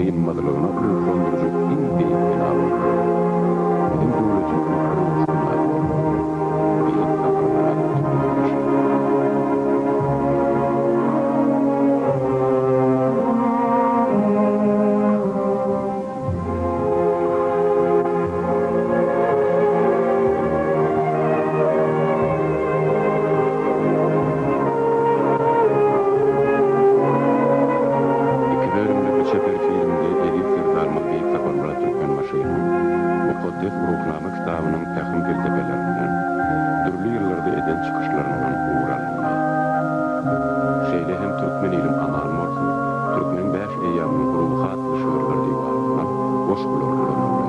synmazlygyna ruhlandyrjak iň beýik bina boldy. Biziň döwletimiziň gurluş binasy boldy. Beýik Saparmyrat Türkmenbaşy. Iki bölümli bu çeper filmde eziz Serdarymyz Beýik Saparmyrat Türkmenbaşynyň Mukaddes Ruhnama kitabynyň pähim-pelsepelerinden, dürli ýyllarda eden çykyşlaryndan ugur alyndy. Şeýle hem Türkmen ilim aman bolsun, Türkmeniň bäş eýýamynyň ruhy atly şygyrlar diwanyndan goşgular ulanyldy.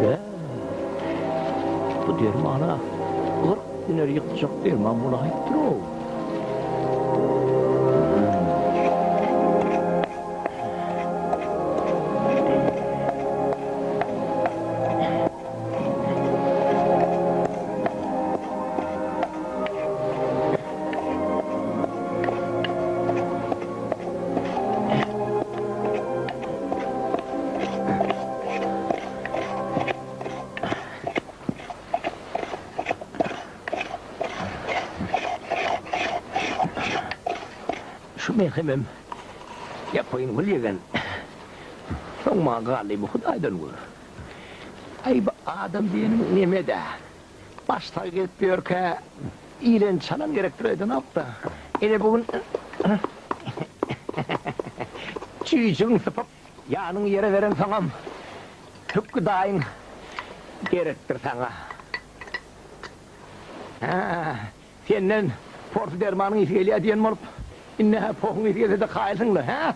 Bä, bu derman-a 40 diner ýykjak derman bolaýypdyr-ow. Şu melhemem ýapaýyn gul ýegen. Soň maňa galdy bu Hudaýdan gör. Aý bu adam diýeniň neme-dä. Baş sag gezip ýörkä iýlen çalan gerekdir öýdenok-da. Ine bu gün çüýjügiň sypyp ýanyňy ýere berensoňam Hükgi daýyň gerekdir saňa. Hä, senden porsy dermanyň ysy gelýär diýen bolup, indi-hä pohuň ysy gelse-de kaýylsyň-la, hä?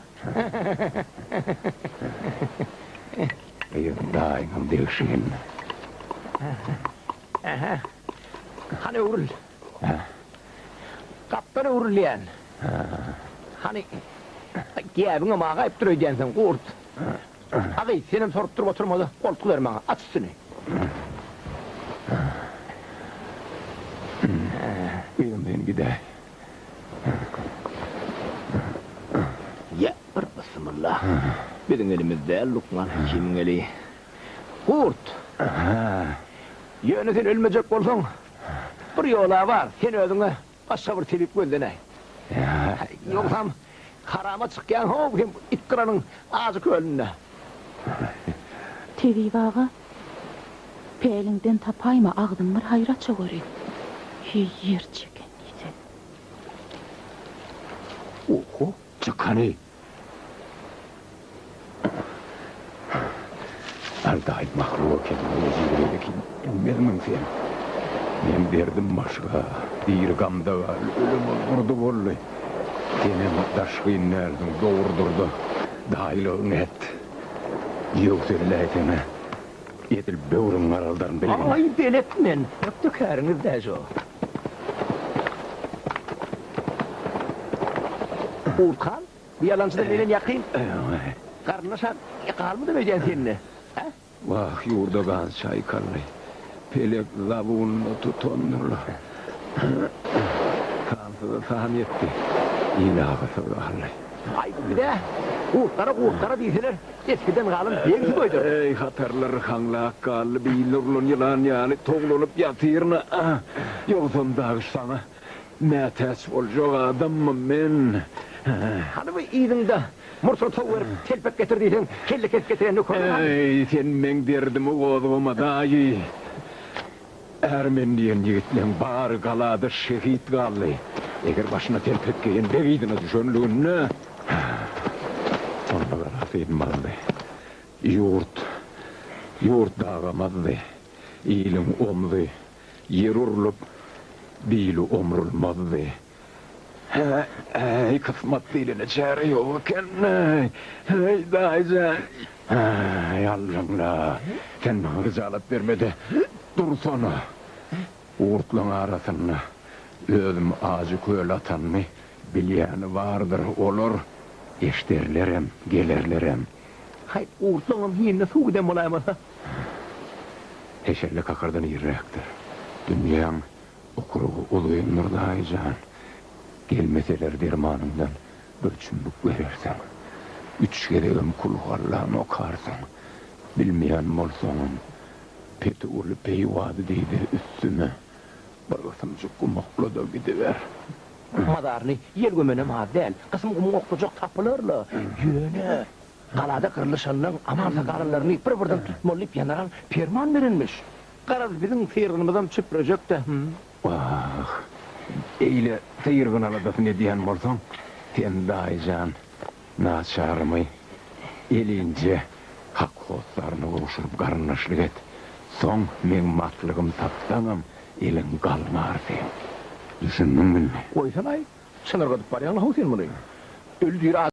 Gyz daýyňam degişgen. Ähä. Hany öwrül. Gapdal öwrülýän. Hany, gäbiňem agaýypdyr öýdýänsiň, gurt. A gyz, senem sorup durup oturma-da, goltgy ber maňa, aç üstüni. Gyzym sen gidäý. Ýa bir bysymylla. Biziň elimiz däl, lukman hekimiň eli. Gurt! Ýöne sen ölmejek bolsaň, bir ýol-a bar, sen özüňe başga bir tebip gözlenäý. Ýogsam, harama çykýaň how hem it gyranyň ajy kölünde. Tebip aga, päliňden tapaýma, agzyň bir haýyr açaweri. Heý, ýer çeken diýseň. Oho, çyk hany. Aldaýyp mahluk ekeniň, ejiz beýleki bilmezmiň sen. Meň derdim başga, diri gamda galdy, ölem ol durdy boldy. Senem daşgyn dälsiň, dogrudyr-da, daýylygyňy et. Ýöwselläýseň-ä, edil böwrüňi garaldaryn bilgin. Aý, belet men, ökde käriňiz-dä şo. Gurt han, bu ýalançyda menden ýakyn garyndaş-a galmadam öýdýän sende, hä? Wah, ýurda gan çaýkaldy. Pelek zabunyna tutandyr-la. Sansyza san ýetdi. Il agysy galdy. Aý, biz-ä gurt gara, gurt gara diýseler, esgiden galan begsi goýdurdy. Eý, hatarlar haňlap galdy, biline urlan ýylan ýaly towlanyp ýatyryn-a. Ýogsam dagy saňa mätäç boljak adammy men? Hany bu yzyňda murtuny tow berip, telpek getir diýseň, kelle kesip getirýän nökerler hany? Eý, sen meň derdimi gozgama, daýy. Ärmen diýen ýigitleň bary galada şehit galdy. Eger başyna telpek geýen beg yzyna düşenliginde, onda gala synmazdy. Ýurt, ýurt dagamazdy. Iliň omzy ýer urlup, bili omrulmazdy. Hä-äý, kysmat diýlene çäre ýok eken-äý. Häý, daýy jan. Häý, Allaň-la, sen maňa gyjalat berme-de, dursana. Gurtlaň arasynda özüm ajy köl atanymy bilýäni bardyr, olar eşderlerem, gelerlerem. Haý, gurtlaňam hinine suw giden bolaýmasa. Heşelle kakardan irräkdir. Dünýäň okrugy uzyndyr, daýy jan. Gelmeseler dermanyňdan bir çümmük berersiň. Üç gezegem kulhallany okarsyň. Bilmeýän bolsaňam, Peti uly peýwady diý-de üstüme bir gysymjyk gum okla-da gidiber. Mazaryny ýel gömenem az däl. Gysym gumuň oklajak tapylar-la. Ýöne, galada gyrlyşanlaň aman-sag galanlaryny bir-birden tutmaly diýip ýeneral perman berenmiş. Garaz, biziň syrgynymyzam çüprejek-dä. Wah, beýle syrgyn aladasyny edýän bolsaň, sen daýy jan, Naçarymy elinje hak hossaryna gowşuryp garyndaşlyk et. Soň meň maslygym tapsaňam eliň galňar seň. Düşündiňmi indi? Goýsanaý, çynyrgadyp barýaň-la-how sen muny. Öli-diri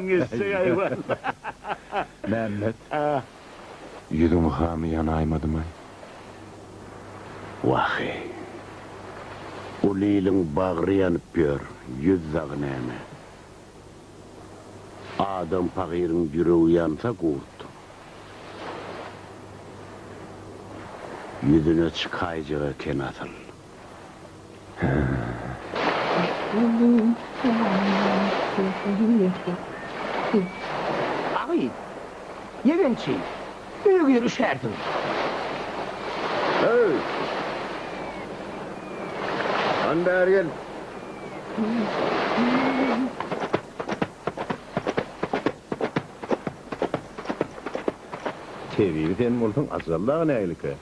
Geçjek aýwan. Mämmet. Ýüzüň hamy ýanaýmadymaý? Wah-eý. Uly iliň bagry ýanyp ýör, ýüz dagy näme. Adam pahyryň ýüregi ýansa gurt. Ýüzüne çykaýjak eken asyl. Agy, ýegençi, öýe gir üşärsiň. Öý! Hany bäri gel. Tebibi sen bolsaň ajal dagy nägilike?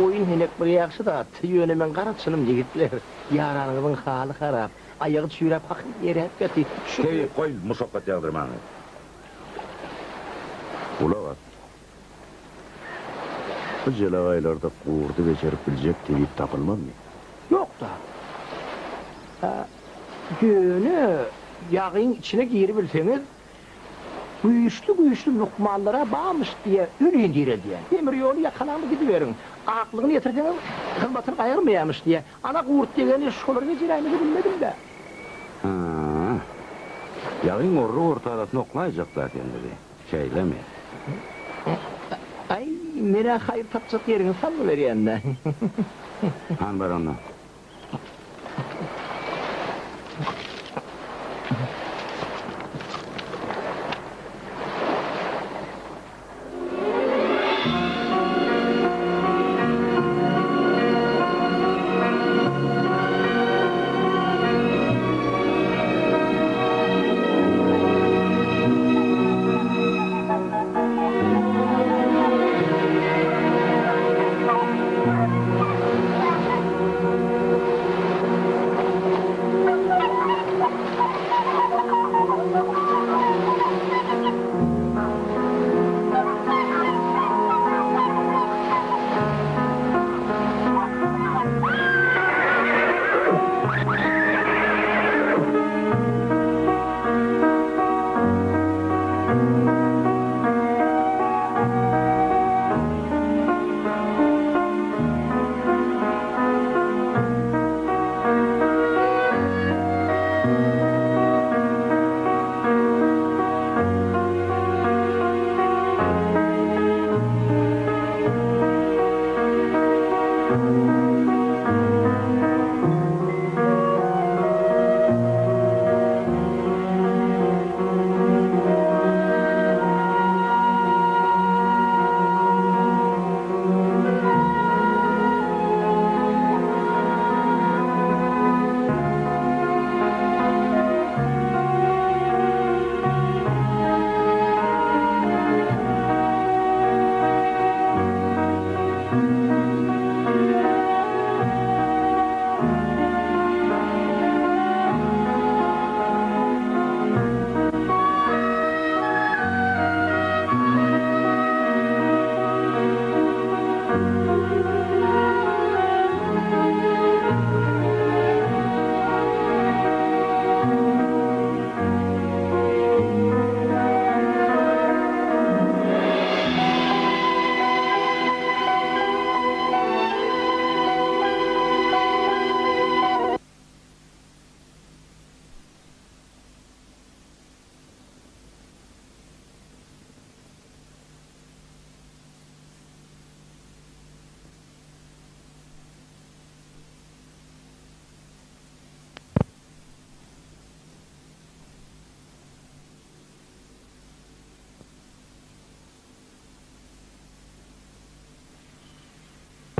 Oýun-henek bir ýagşy zat, ýöne meň gara çynym ýigitler, ýaranyňyzyň haly harap, aýagy çüýräp hakyt eräp ýatyr, şu. Teýip, goý, muşakgat ýagdyrmaňy. Gulak as. Bu jelagaýlarda gurdy bejerip biljek tebip tapylmazmy? Ýok-da. Ýöne ýagyň içine giribilseňiz, Güýçli-güýçli lukmanlar-a barmyş diýýä, ölini direldýän. Demir ýoly ýakalaňda gidiberiň. Aklygyny ýetirseňiz, hyzmatyny gaýgyrmaýarmyş diýýä. Ana gurt degeni şolar bejeräýmese bilmedim-dä. Hä. Ýagyň orruk ortarasyna oklaýjak-da sen bizi. Şeýlemi? Aý, men-ä haýyr tapjak ýeriňi salgy berýän-dä. Hany bar onda.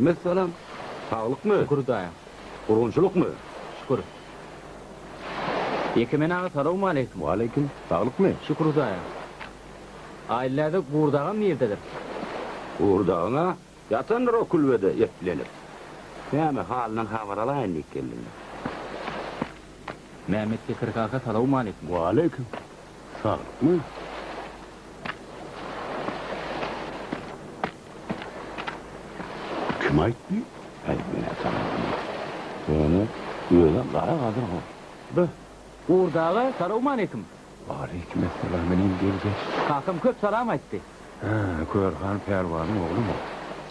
Messelam, saglykmy? Şükür Hudaýa. Gurgunçylykmy? Şükür. Ýekemen aga salowmaleýkim. Waleýkim. Saglykmy? Şükür Hudaýa. Aýlyläde Gurdagam nirdedir? Gurdagyň-a ýatandyr o külbede eplenip. Näme, halyndan habar alaýyn diýip geldim-dä. Mämmet Bekir kaka salowmaleýkim. Waleýkim. Saglykmy? Kim aýtdy? Äý, men-ä tanamok. Ýöne özem gara gadyr how. Be, Gurt aga, salowmaleýkim. Waleýkimessalam, inim, gel geç. Kakam köp salam aýtdy. Hä, Körhan pälwanyň oglumy?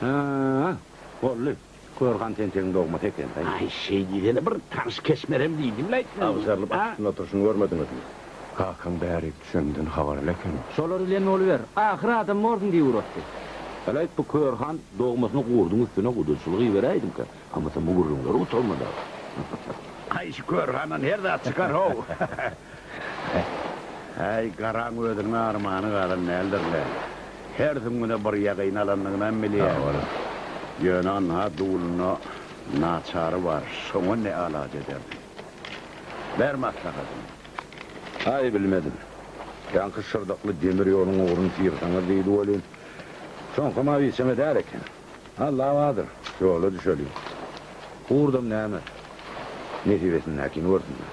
Hä, boldy. Körhan tentegiň dogmasy eken-dä. Aý, şeý diýsene, bir tanyş keşmerem diýdim-läý. Abşarylyp at üstünde oturyşyny görmediňizmi? Kakaň bärik düşeninden habarly ekeni. Şolar bilen boluber, ahyr adam borsuň diýip ugratdy. Heleý, bu Körhan dogmasyny gurduň üstüne gudaçylyk iberäýdimkä? Hamysa bu gürrüňler gutarmady. Aý, şu Körhandan her zat çykar how. Äý, garaň özüniň armany galan däldir-le. Her süňňüne bir ýagyny alandygynam bilýän. Ýöne anha dulunda naçary bar, şoňa ne alaç ederdi? Ber maslahatyňy. Aý, bilmedim. Ýaňky şyrdakly demir ýoluň ugruny syrsaňyz diýdi welin, şoňkam-a biçeme däl eken. Alla bardyr, ýola düşeliň. Gurdam näme, nesibesindäkini görsün-dä.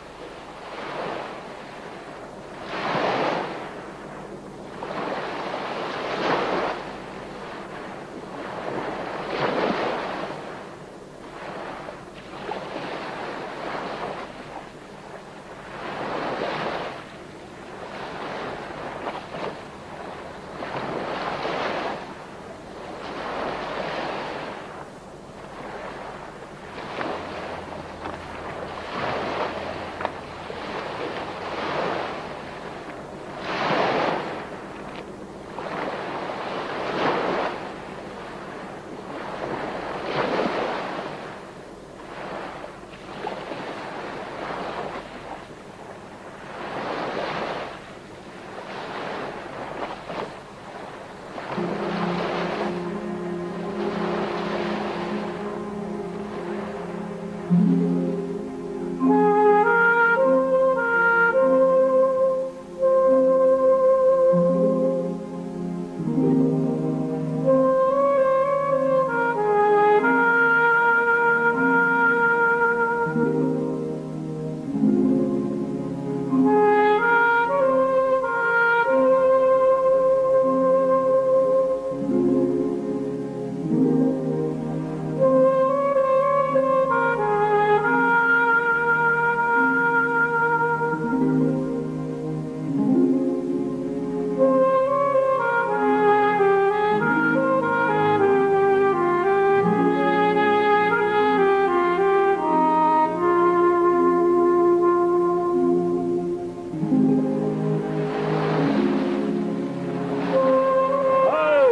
Haw,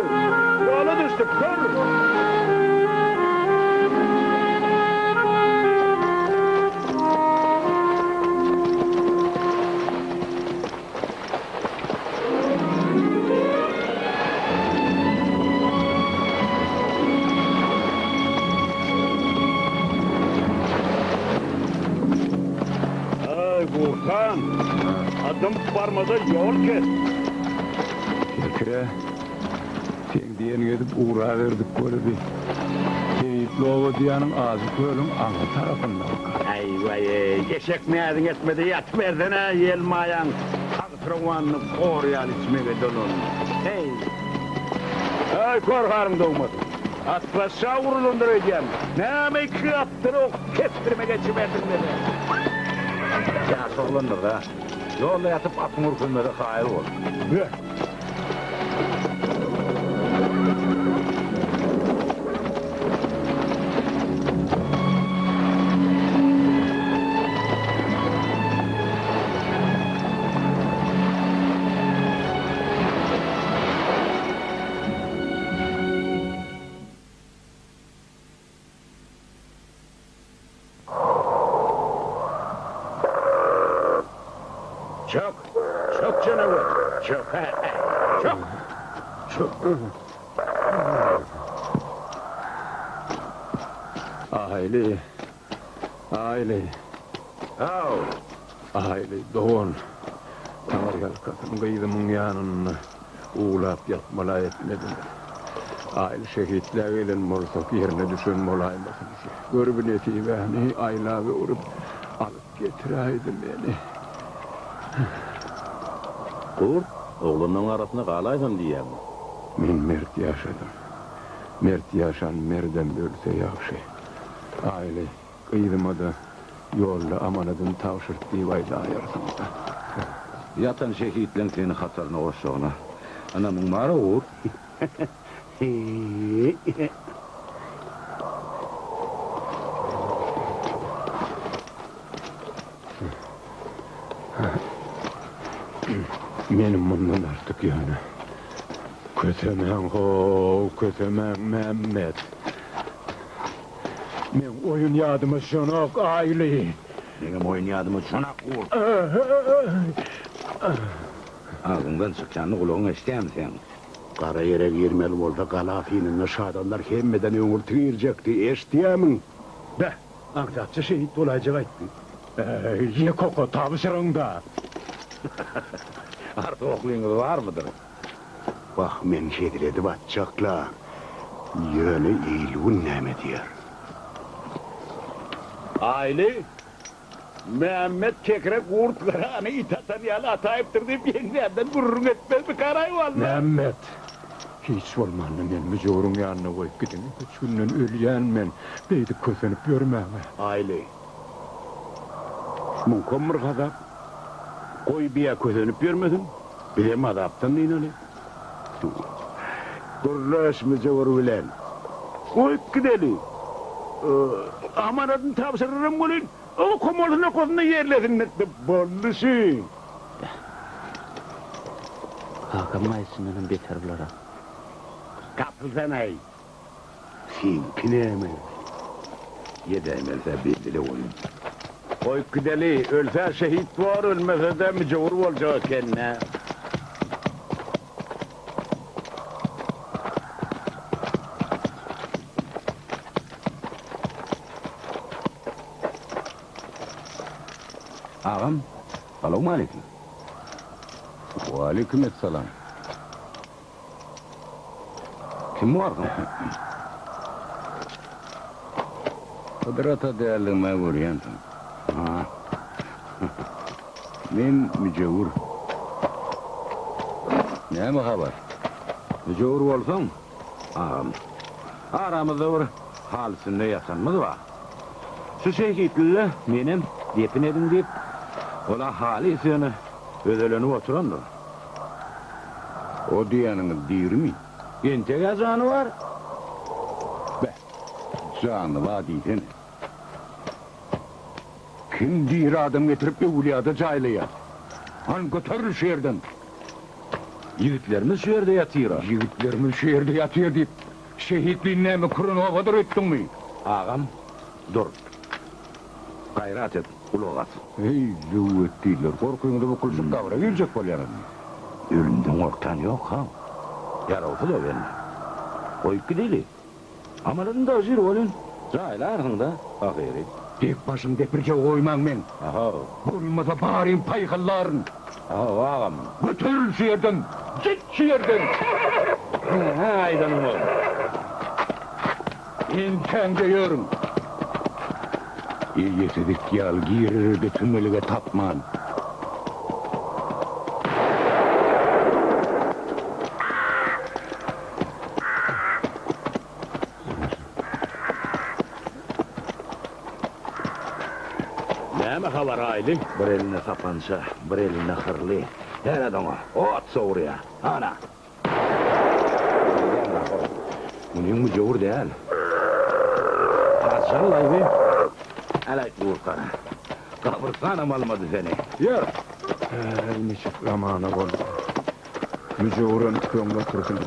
ýola düşdük, tur! Aý, Gurhan, adym barmasa ýol kes. Kekre, seň diýeniňi edip ugraberdik göreli. Tebipli oba diýýäniň Ajy kölüň aňry tarapyndaka. Aý, waý-eý, eşek näziň etmedi, ýatybersene, ýelmaýaň tagtyrowanyny hor ýaly içmege dolandy. Heý! Aý, korharyň dogmasy. Atbaşa urulandyr öýdýän. Näme iki gapdaly ok kesdirme geçiberdiň meni. Ýaş oglandyr-da. Ýolda ýatyp atyň ürkülmese kaýyl bol. Beh! Çök! Çök janawer! Çök hä-ä! Çök! Çök! Aýly! Aýly! Haw! Aýly dogan! Taňryýalkasyn gyzymyň ýanynda uwlap ýatmala etmediler. Aýly şehitlä gelen bolsak ýerine düşen bolaýmasyn şu. Görbi nesibäni aýlap öwrüp alyp getiräýdi meni. Gurt, oglanlaryň arasynda galaýsam diýýäňmi? Men mert ýaşadym. Mert ýaşan merdem ölse ýagşy. Aýly, gyzyma-da ýolda amanadyny tabşyrt diýip aýdaýarsyň-da. Ýatan şehitleň seni hataryna goşjagyna ynamyň bar-a, Gurt? Meni mundan artyk ýöne kösemäň how, kösemäň Mämmet. Meň oýun ýadyma düşenok, Aýly. Meňem oýun ýadyma düşenok, Gurt. Agzyňdan çykýanyny gulagyň eşidýärmi seň? Gara ýere girmeli bolsa gala synynda şadamlar hemmeden öňürti girjekdi, eşidýärmiň? Beh, aňsatja şehit bolaýjak aýtdy. Eý, ýek oka tabşyryň-da. Artyk oklyňyz barmydyr? Wah, men hezil edip atjak-la. Ýöne il-gün näme diýer? Aýly, Mämmet kekre gurt gyrany it atan ýaly ataýypdyr diýip ýeňsämden gürrüň etmezmikaraý walla. Mämmet, hiç bolmanda meni müjewüriň ýanyna goýup gidiň, üç günden ölýän men, beýdip kösenip ýörmäň-ä. Aýly, muňkam bir gazap, goý biýä kösenip ýörmesin, bizem azapdan dynaly. Gürleş müjewür bilen. Goýup gideli. Amanadyny tabşyryram welin, okamalysyn okasyn-da ýerlesinler. Boldy şü. Kakamyň aýdyşyndanam beter bular-a. Gapylsanaý. Seňki näme? Ýedäýmelse bendile oýun. Goýup gideli, ölse şehit bor, ölmese-de müjewür boljak eken-dä. Agam, salowmaleýkim. Waleýkim essalam. Kim barsyň? Hydyr ata däldigime görýänsiň. Ha. Men müjewür. Näme habar? Müjewür bolsaň, agam, aramyzda bir hal üstünde ýatanymyz bar. Şu şehitli-le menem depin ediň diýip, ol-a halys ýöne özelenip oturandyr. O diýýäniňiz dirimi? Entek-ä jany bar. Beh, jany bar diýsene. Kim diri adam getirip öwülýada jaýlaýar? Hany göteril şu ýerden! Ýigitlerimiz şu ýerde ýatyr-a. Ýigitlerimiz şu ýerde ýatyr diýip, şehitliň näme küren obadyr öýtdüňmi? Agam, dur. Gaýrat et, gulak as. Eý, zöwwet diýdiler. Gorkyňyza bukulyşyp gabra girjek bolýaňyzmy? Ölümden gorkýan ýok, haw. Ýarawsyz o bende. Goýup gideli. Amaladyň dagy jir welin, jaýlarsyň-da, ahyry. Dek başyň depirje goýmaň meň. Ahaw. Bolmasa baryň paýhallaryn. Ahaw, agam. Göteril şu ýerden! Git şu ýerden! Hä, aýdanyň bolsun. Entäňde ýörüň. Eýesiz it ýaly girer-de tümelige tapman. Näme habar, Aýly? Bir elinde sapança, bir elinde hyrly. Seret oňa, ot sowurýar. Ana! Munyň müjewür däl. Patyşaly bi. Äläýt gurkana. Gabrystanam almady seni. Ýör! Äý, niçik zamana boldy. Müjewürem tüpeňli otursyn.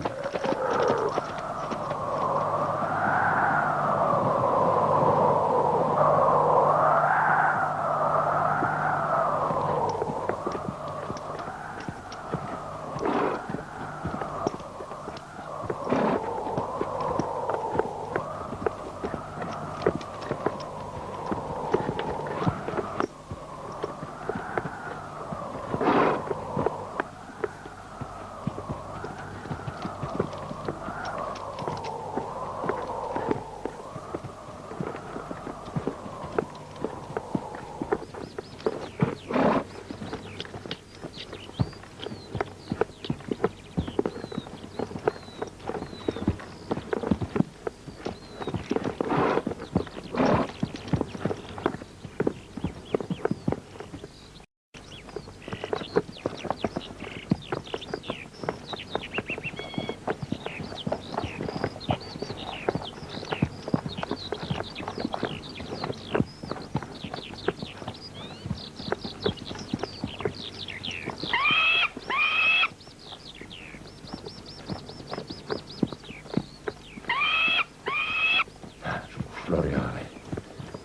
Guşlar ýaly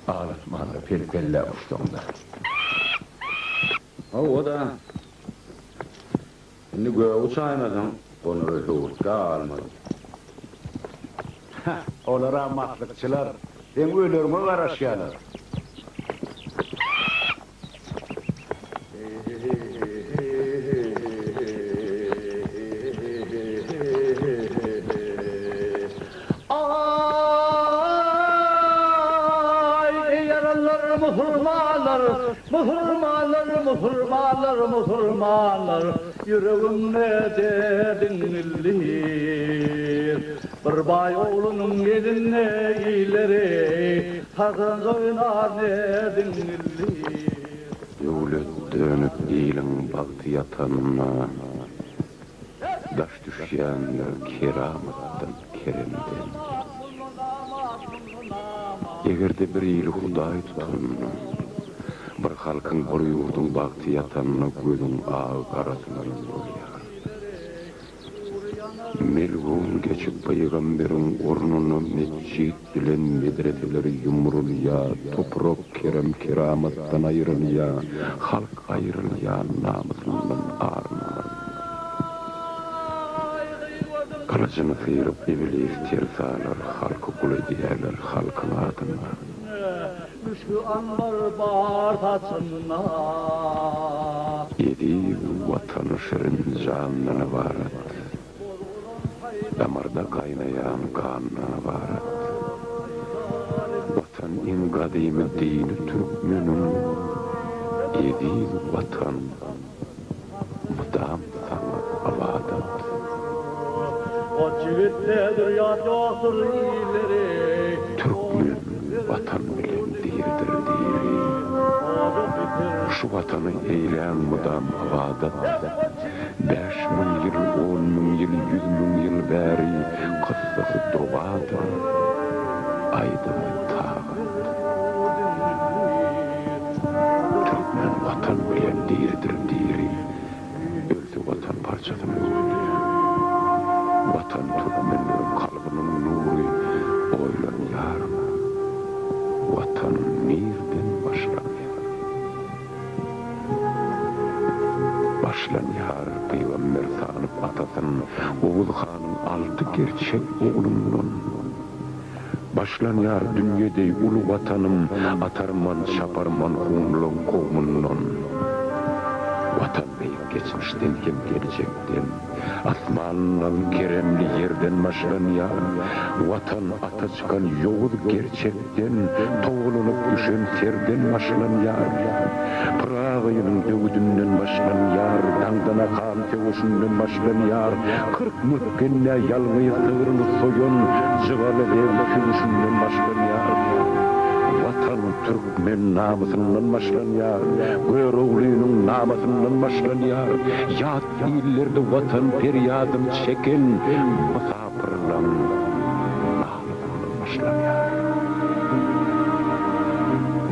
al asmanda pel-pelläp uçsaň-da. Hawa-da. Indi göge uçaýmasaň, gonara höwürtge galmaz. Heh, olar-a maslykçylar. Seň öleriňe garaşýarlar. Aý, eý ýaranlar, musulmanlar, Musulmanlar, musulmanlar, musulmanlar, Ýüregimde derdiň ildir. Bir baý oglunyň elinde illeri, Sazanç oýnar nerdiň ildir. Döwlet dönüp iliň bagty ýatanyna, Daş düşýändir keramatdan, keremden. Eger-de bir ili Hudaý tutanda, Bir halkyň, bir ýurduň bagty ýatanda Gözüň agy garasyna ýugrulýar. Melgun geçip pygamberiň ornuna metjit bilen medreseler ýumrulýar, toprak kerem-keramatdan aýrylýar, halk aýrylýar namysyndan, aryndan. Gylyjyny syryp iblis ter salar, halky gul edýärler halkyň adyna. Müşki anbar bar saçynda. Eziz Watany şirin jandan ybarat. Damarda gaýnaýan gandan ybarat. Watan iň gadymy dini türkmeniň, Eziz Watan mydam saňa ybadat. Goç ýigitdedir ýat ýokdur illeri. Türkmen Watan bilen diridir diri. Şu Watany eýläň mydam ybadat. 5000 ýyl, 10 000 ýyl, 100 000 ýyl bäri kyssasy dogadyr, aýdymy tagat. Türkmen Watan bilen diridir diri, Ölse Watan parçasyna öwrülýär. Watan türkmenleriň kalbynyň nury, Oýlanýaryn, Watan nirden başlanýar? Başlanýar pygamber sanyp atasyn, Oguz hanyň alty gerçek oglundan. Başlanýar dünýe deý uly Watanym, Atarman, çaparman hunlaň kowmundan. Watan beýik geçmişden hem geljekden, Asmandan, keremli ýerden başlanýar. Watan ata çykan ýowuz gerçekden, Togalanyp düşen serden başlanýar. Pyragynyň döwüdinden başlanýar, Daňdanakan söweşinden başlanýar. 40 Mürkgende ýalňyz sygryny soýan Jygaly beg söweşinden başlanýar. Watan türkmen namysyndan başlanýar, Göroglynyň namasyndan başlanýar. Ýat illerde Watan perýadyny çeken mysapyrlaň nalasyndan başlanýar.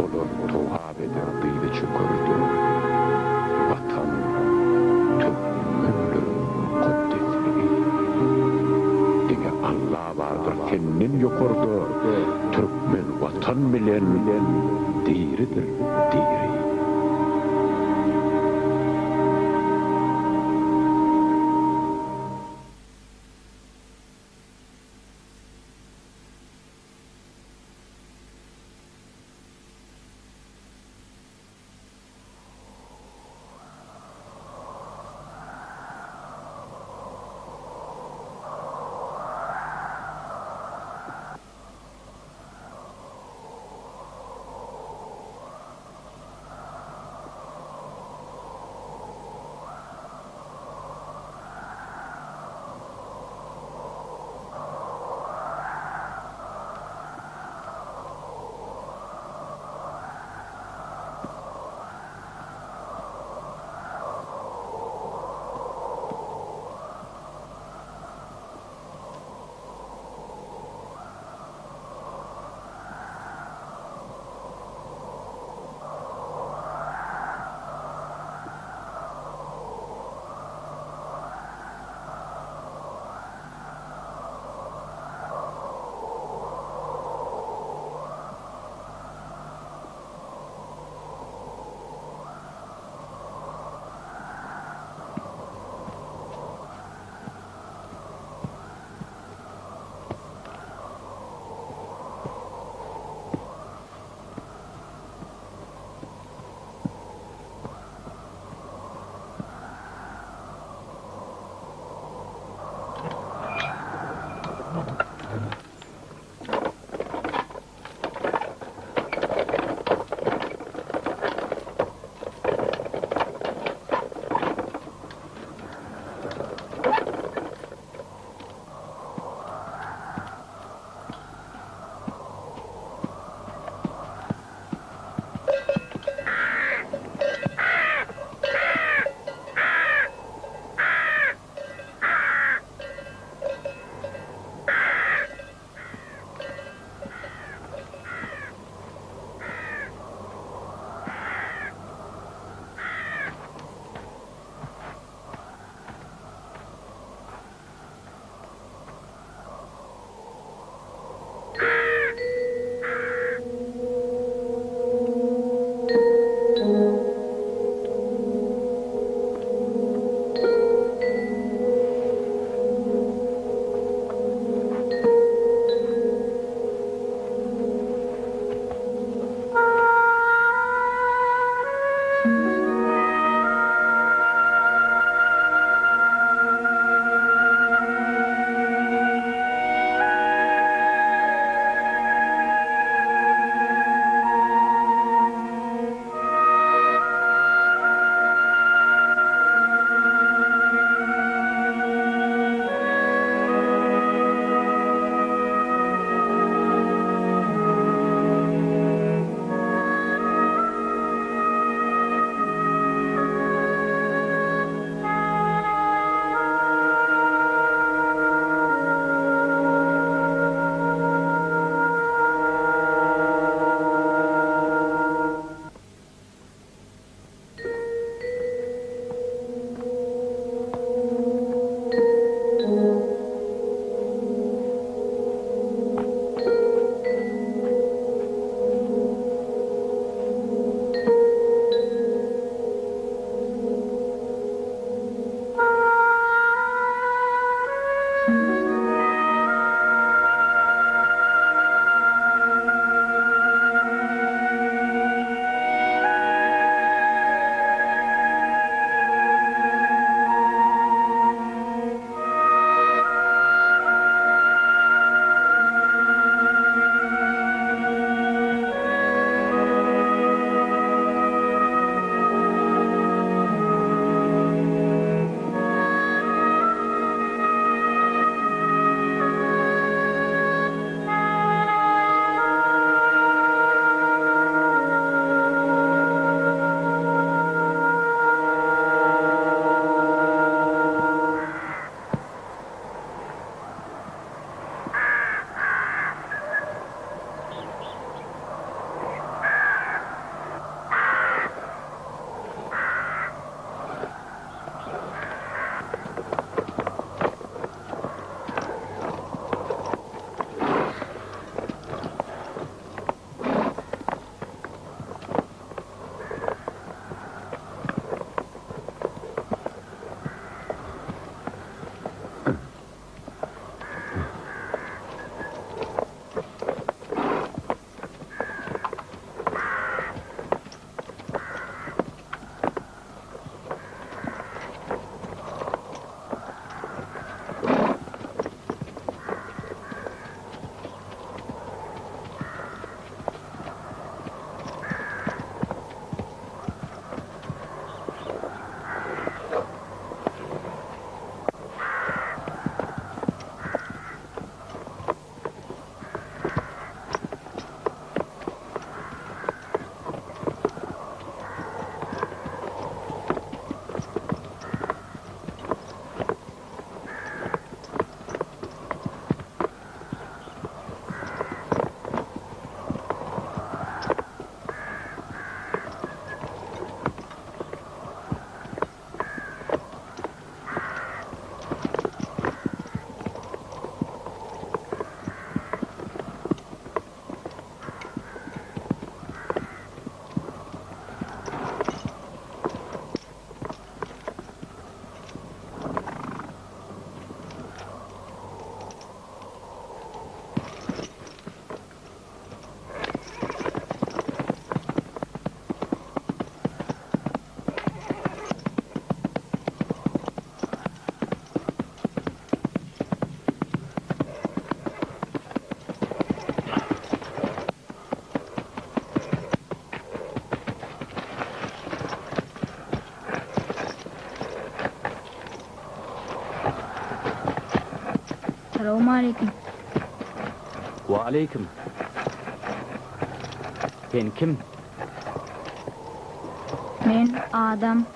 Olar togap eder dyzy çökerde, Watan türkmenleriň mukaddesligi. Diňe Alla bardyr senden ýokarda, Türkmen Watan bilen diridir diri. Salowmaleýkim. Waleýkim. Sen kim? Men adam.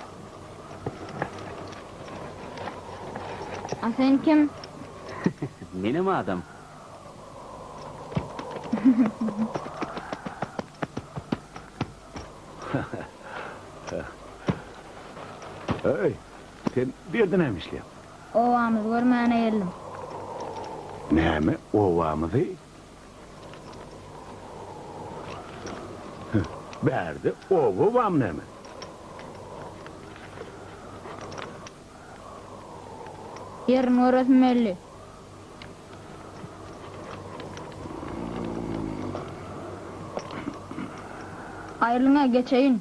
A sen kim? Menem adam. Eý, sen bu ýerde näme işleýäň? Obamyzy görmäne geldim. Näme, obamyzy? Bärde oba barmy näme? Ýerini göresim geldi. Aýrylyň-a, geçeýin.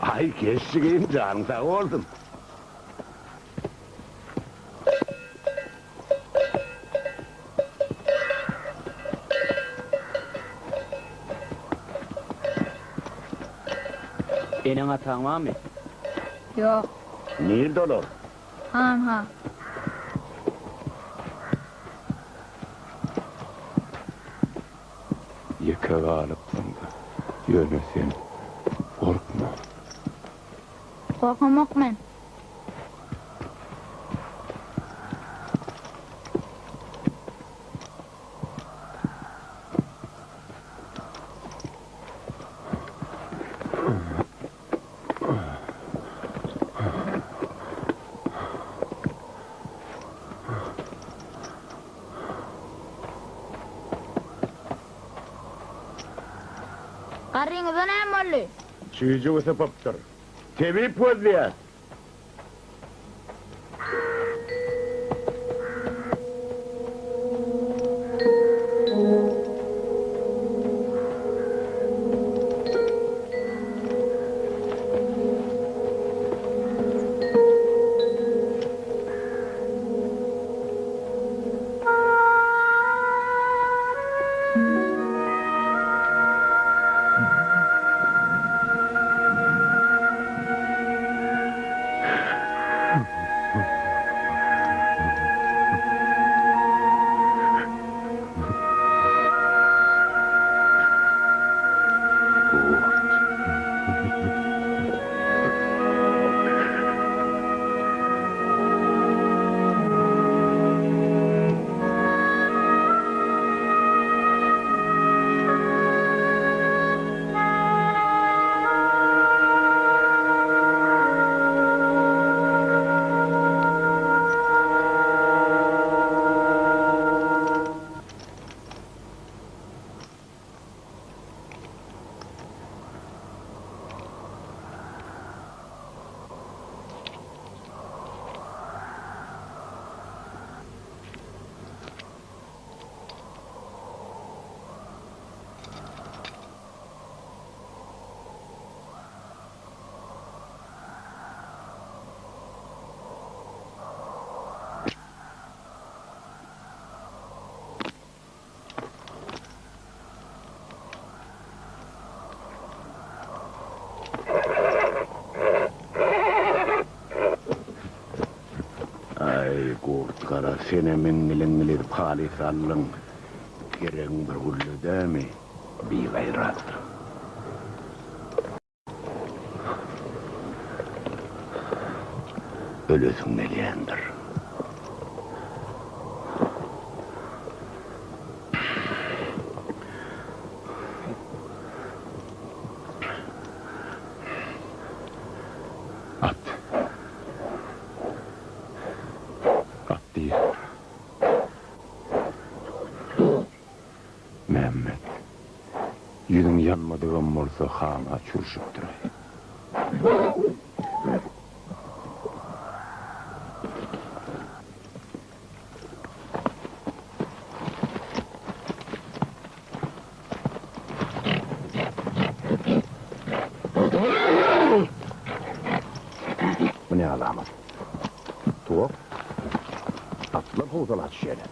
Aý, geç jigim, janyň sag bolsun. Eneň-ataň barmy? Ýok. Nirde olar? Hanha. Ýeke galypsyň-da, ýöne sen gorkma. Gorkamok men. Garryňyza näme boldy? Çüýjügi sypypdyr. Tebip gözleýäs. Aý, Gurt gara, senem iňňil-iňňil edip halys aldyň. Geregiň bir gülle dämi, bigaýrat. Ölesiň gelýändir. At. At diýýär. Mämmet, ýüzüň ýanmadygam bolsa hana çürşüpdir-aý. Bu ne alamat? Tuwak, atlar howsala düşýärler.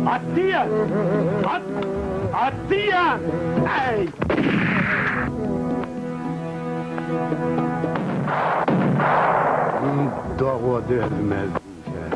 At diýýän! At! At diýýän! Äý! Doga dözmez diýse.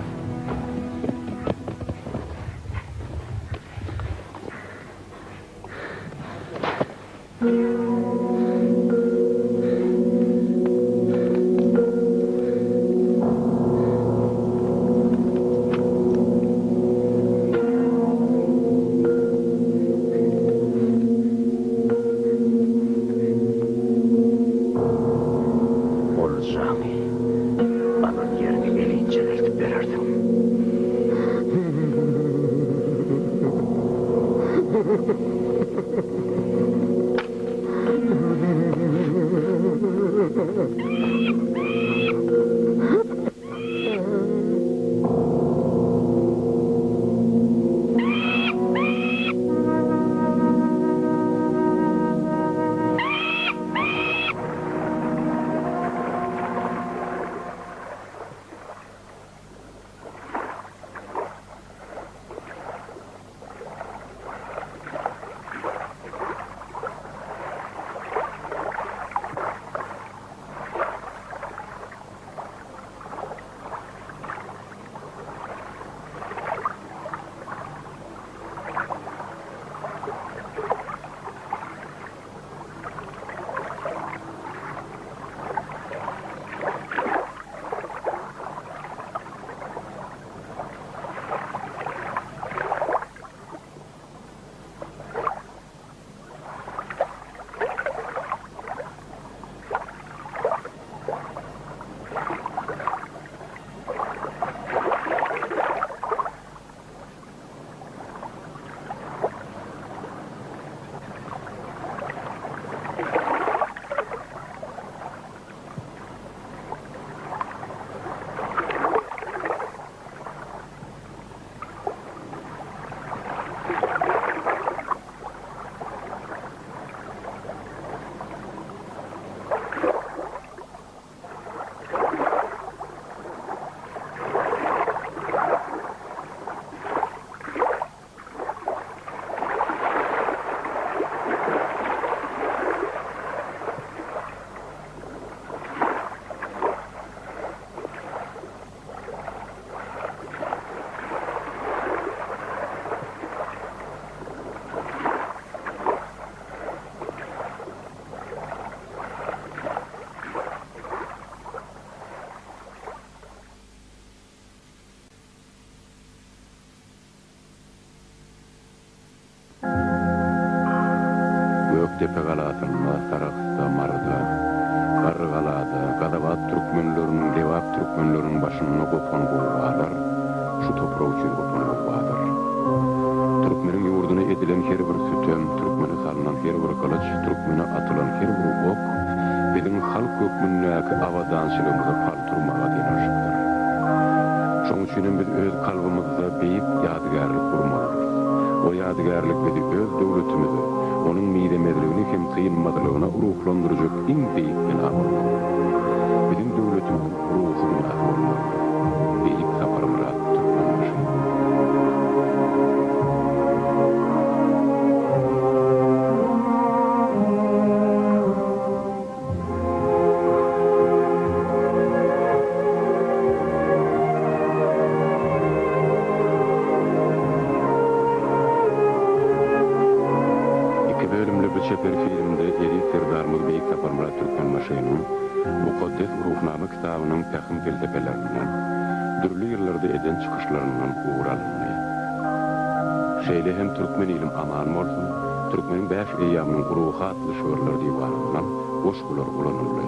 Gökdepe galasynda, Sarahsda, Maryda, Garrygalada, Gazawat türkmenleriniň, Lebap türkmenleriniň başynda gopan gowgalar şu toprak üçin gopan gowgadyr. Türkmeniň ýurduna edilen her bir sütem, türkmene salnan her bir gylyç, türkmene atylan her bir ok biziň halk hökmündäki abadançylygymyza pal turmaga synanyşykdyr. Şoň üçinem biz öz kalbymyzda beýik ýadygärlik gurmalydyrys. O ýadygärlik bizi öz döwletimize, onuň mizemezligine hem synmazlygyna ruhlandyrjak iň beýik bina bolmalydyr. Biziň döwletimiziň ruhy binasy bolmalydyr. Beýik Saparmyrat Türkmenbaşy. Iki bölümli bu çeper filmde eziz Serdarymyz Beýik Saparmyrat Türkmenbaşynyň Mukaddes Ruhnama kitabynyň pähim-pelsepelerinden, dürli ýyllarda eden çykyşlaryndan ugur alyndy. Şeýle hem Türkmen ilim aman bolsun, Türkmeniň bäş eýýamynyň ruhy atly şygyrlar diwanyndan goşgular ulanyldy.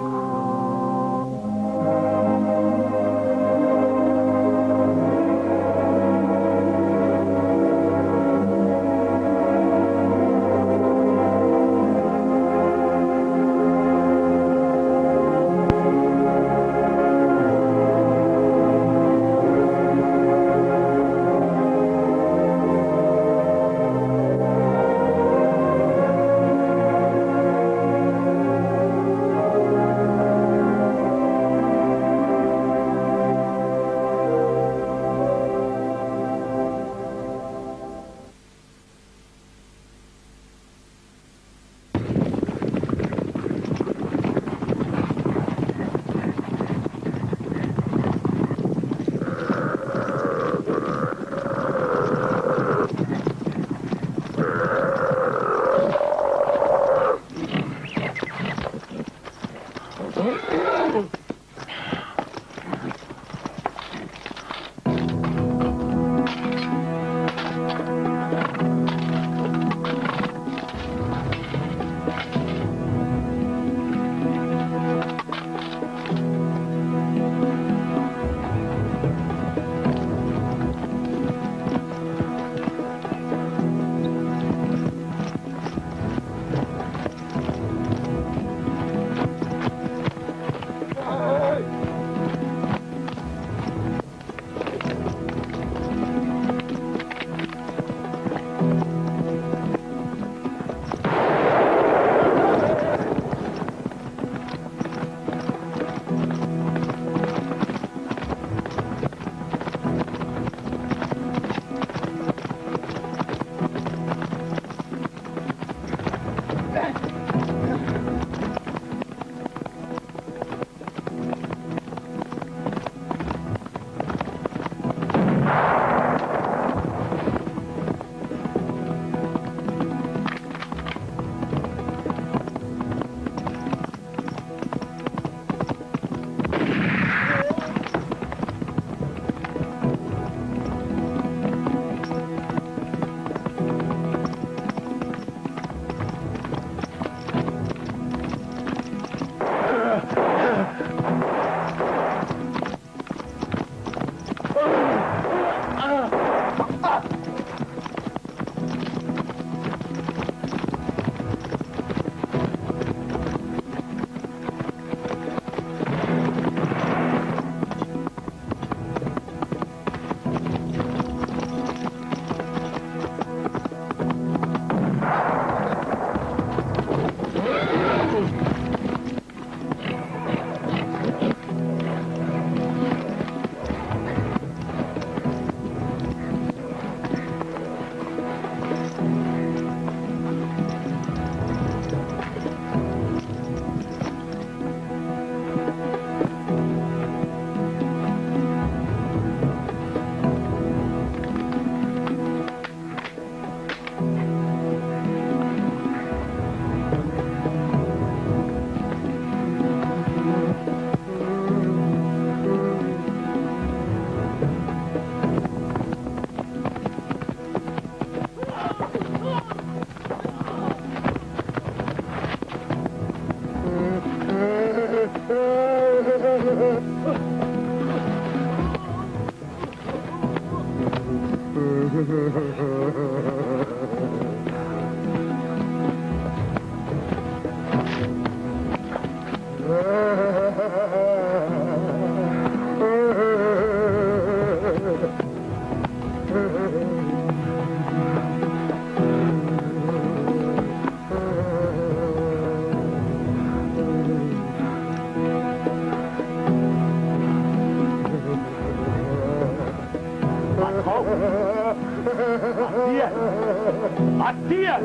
At diýýän!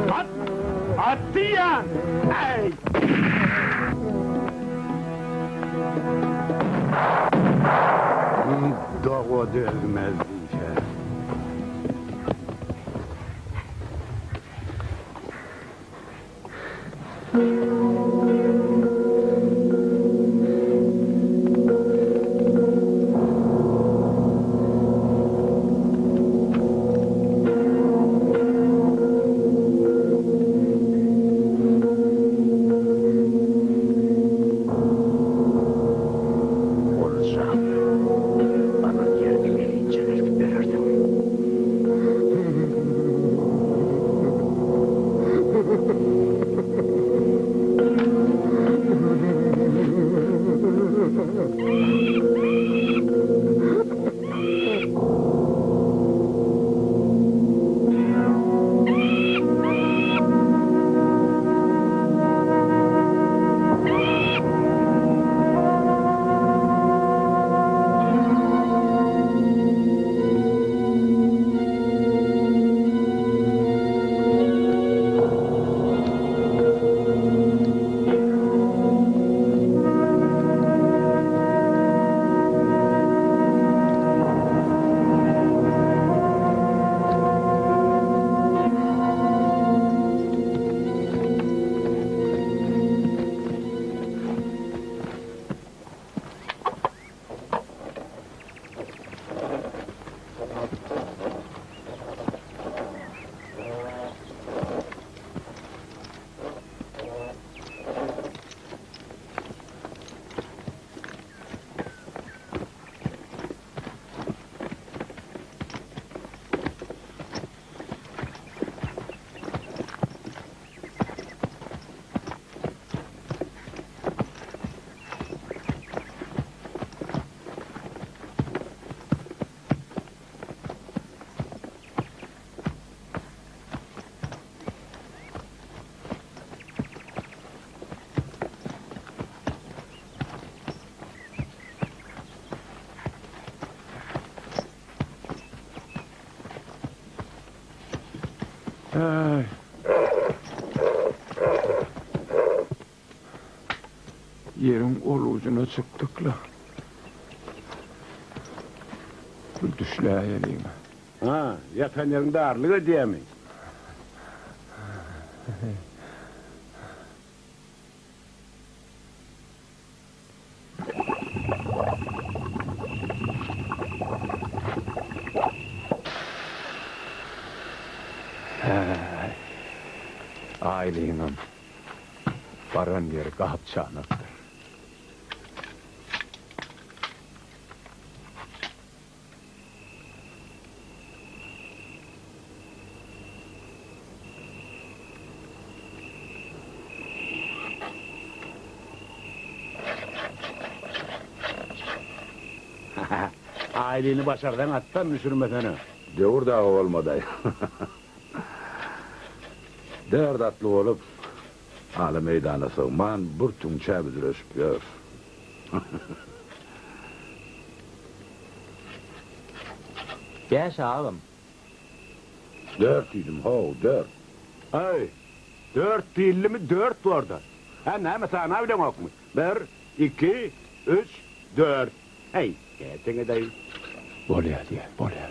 At! At diýýän! Äý! Doga degmez diýse. Oljam alan ýeriňe gelinçä eltip berersiň. Äý. Ýeriň ol ujuna çykdyk-la. Bir düşläýeliň-ä. Ha, ýatan ýeriň darlyk edýämi? Häý, Aýlyňam baran ýeri gapçanakdyr. Aýlyny başarsaň atdan düşürmesene. Döwür dagy bolmadaý. Dört atly bolup, ala meýdana sygman bir tüňçä büdreşip ýör. Bäş agam. Dört diýdim, how, dört. Aý, dört diýildimi, dört borda. Hä, näme, sanabileňokmy? Bir, iki, üç, dört. Häý, nätseňedaý. Bolýa diýýä, bolýa.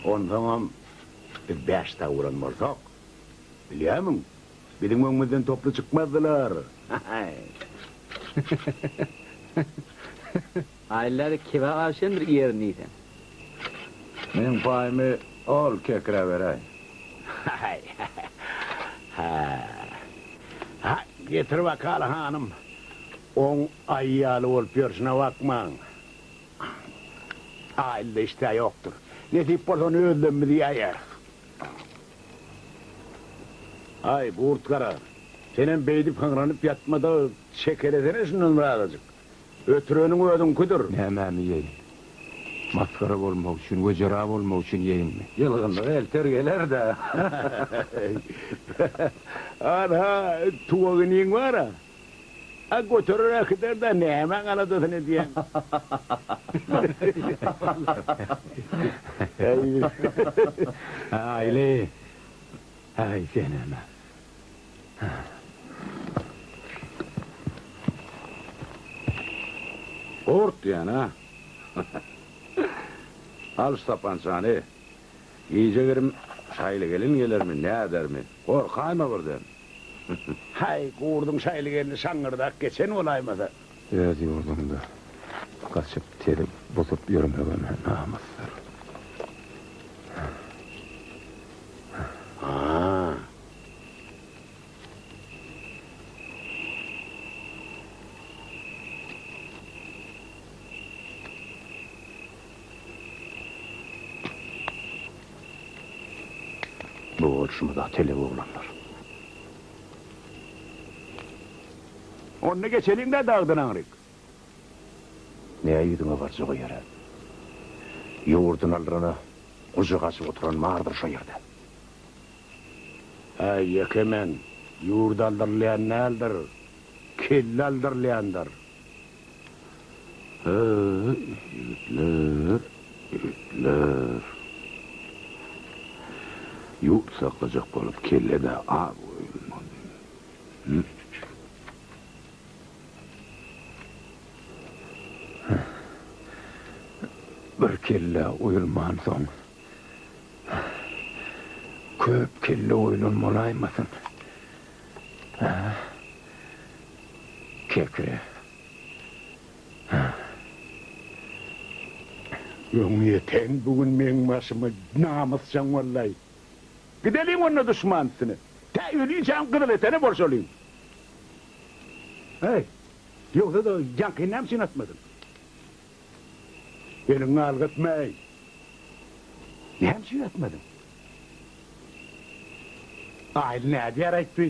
Onsoňam biz bäş dagy bolan bolsak, bilýärmiň, Biziň öňümizden toply çykmazdylar. Aýlary kebap aşandyr iýerin diýseň. Meň paýymy ol kekrä beräý. Ha, getir bakaly hanym. Oň aýy ýaly bolup ýörşüne bakmaň. Aýlyda işdä ýokdur. Nesip bolsa ony özlemimiz iýäýeris. Aý, Gurt gara, senem beýdip hyňranyp ýatma-da, çekelesene şundan birazajyk. Ötüreniň özüňkidir. Nämämi iýeýin? Masgara bolmak üçin, wejera bolmak üçin iýeýinmi? Ýylgynlyk elter geler-dä. Anha, tuwak iniň bar-a. A göterer äkider-dä, nämäň aladasyny edýäň? Aýly, aý senem-ä. Gurt diýýän-ä. Al şu sapançany. Gije-girim şaýly gelin gelermi, nädermi? Gorkaýma birden. Haý, gurduň şaýly gelni şaňňyrdak geçen bolaýmasa. Öz ýurduňda gaçyp tezip buzup ýörmegem namysdyr. Ha. Bu bolşumyz-a telek oglanlar. Onda geçeliň-dä dagdan aňryk. Nä ýüzüňe barjak o ýere? Ýurduny aldyrana gujak açyp oturan bardyr şo ýerde. Äý, ýeke men. Ýurt aldyrylýan däldir, kelle aldyrylýandyr. Heý, ýigitler, ýigitler. Ýurt saklajak bolup kelle-de az goýulmady. Bir kelle goýulmansoň, köp kelle goýlan bolaýmasyn? Hä? Kekre. Öňýeten bu gün meň başyma namysjaň boldaý. Gideliň onda duşman üstüne. Tä ölinçäm gyzyl etene bolşalyň. Heý, ýogsa-da ýaňkyny näme üçin atmadyň? Eliňi galgatma-eý. Näme üçin atmadyň? Aýly nädýär aýtby?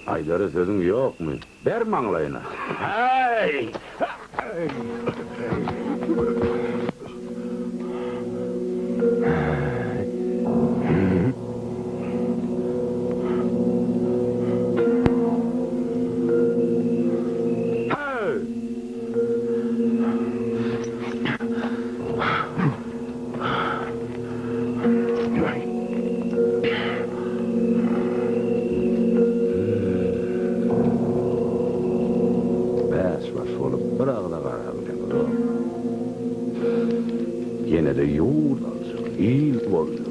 Aýdara sözüň ýokmy? Ber maňlaýyna! Häý! Häý! Bäş baş bolup bir agza garabileňzok. Ýene-de ýurt aljak, il boljak.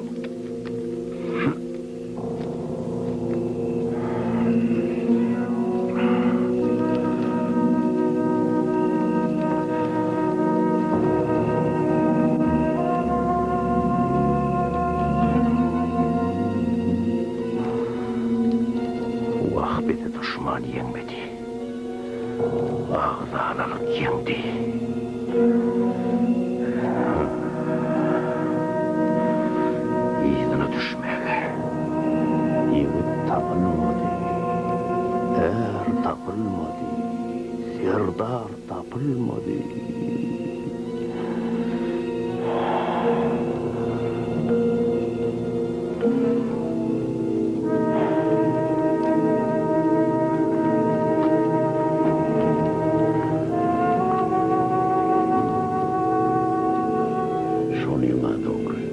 Wah bizi duşman ýeňmedi. Agzalalyk ýeňdi. Yzyna düşmäge ýigit tapylmady, är tapylmady, serdar tapylmady. Şonyň-a dogry.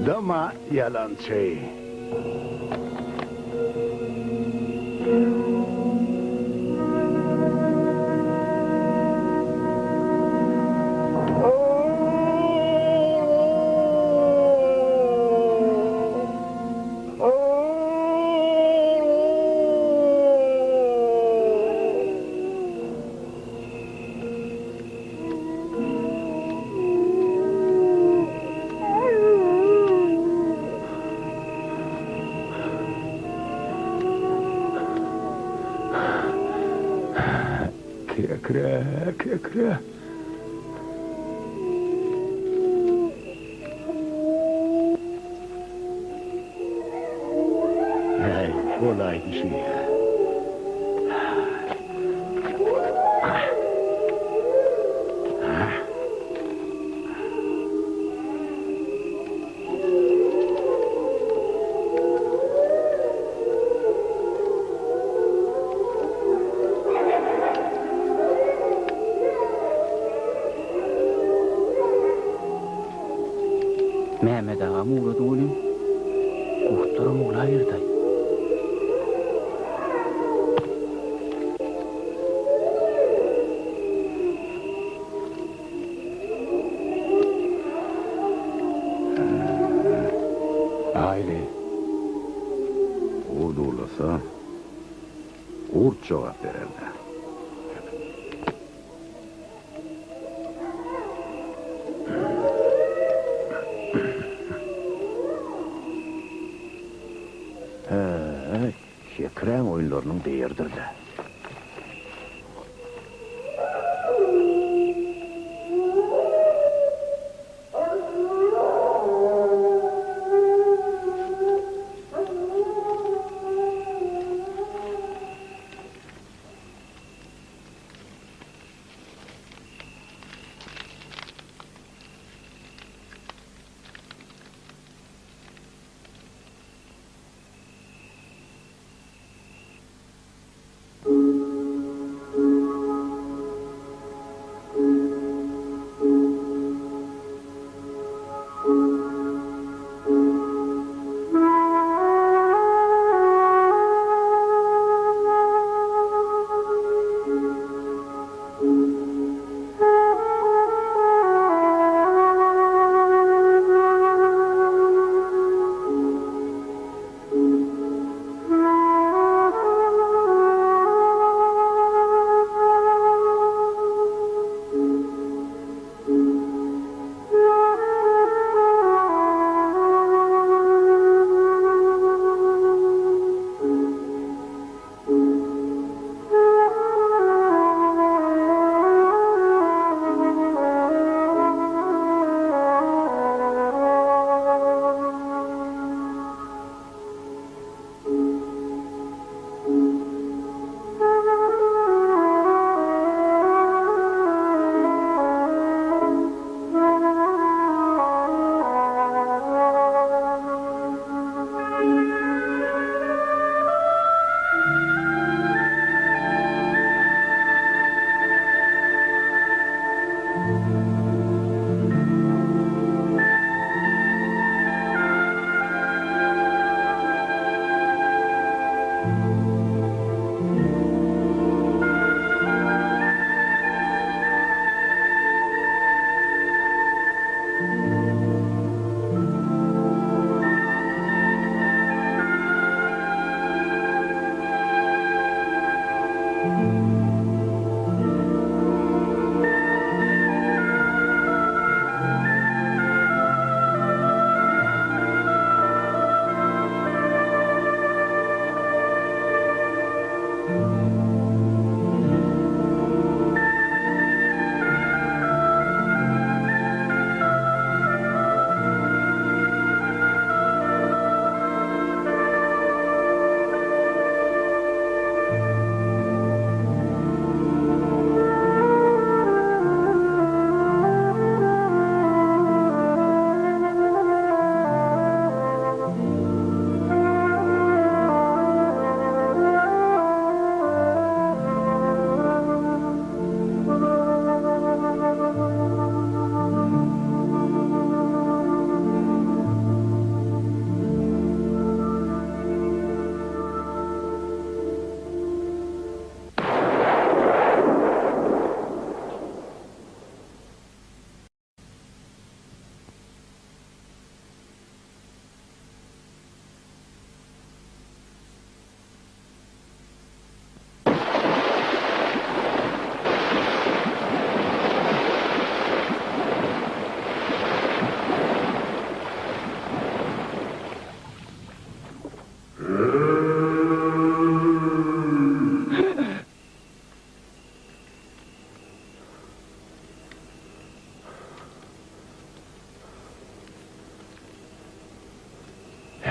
Dyma, ýalançy! Kekre, kekre. Äý, bolaýdy şu. Mehmet agam ugrady welin, gurtlaram uglaberdi-aý. Aýly. Gurt uwlasa, gurt jogap berer-dä. Hä, kekräň oýunlarynyň biridir-dä.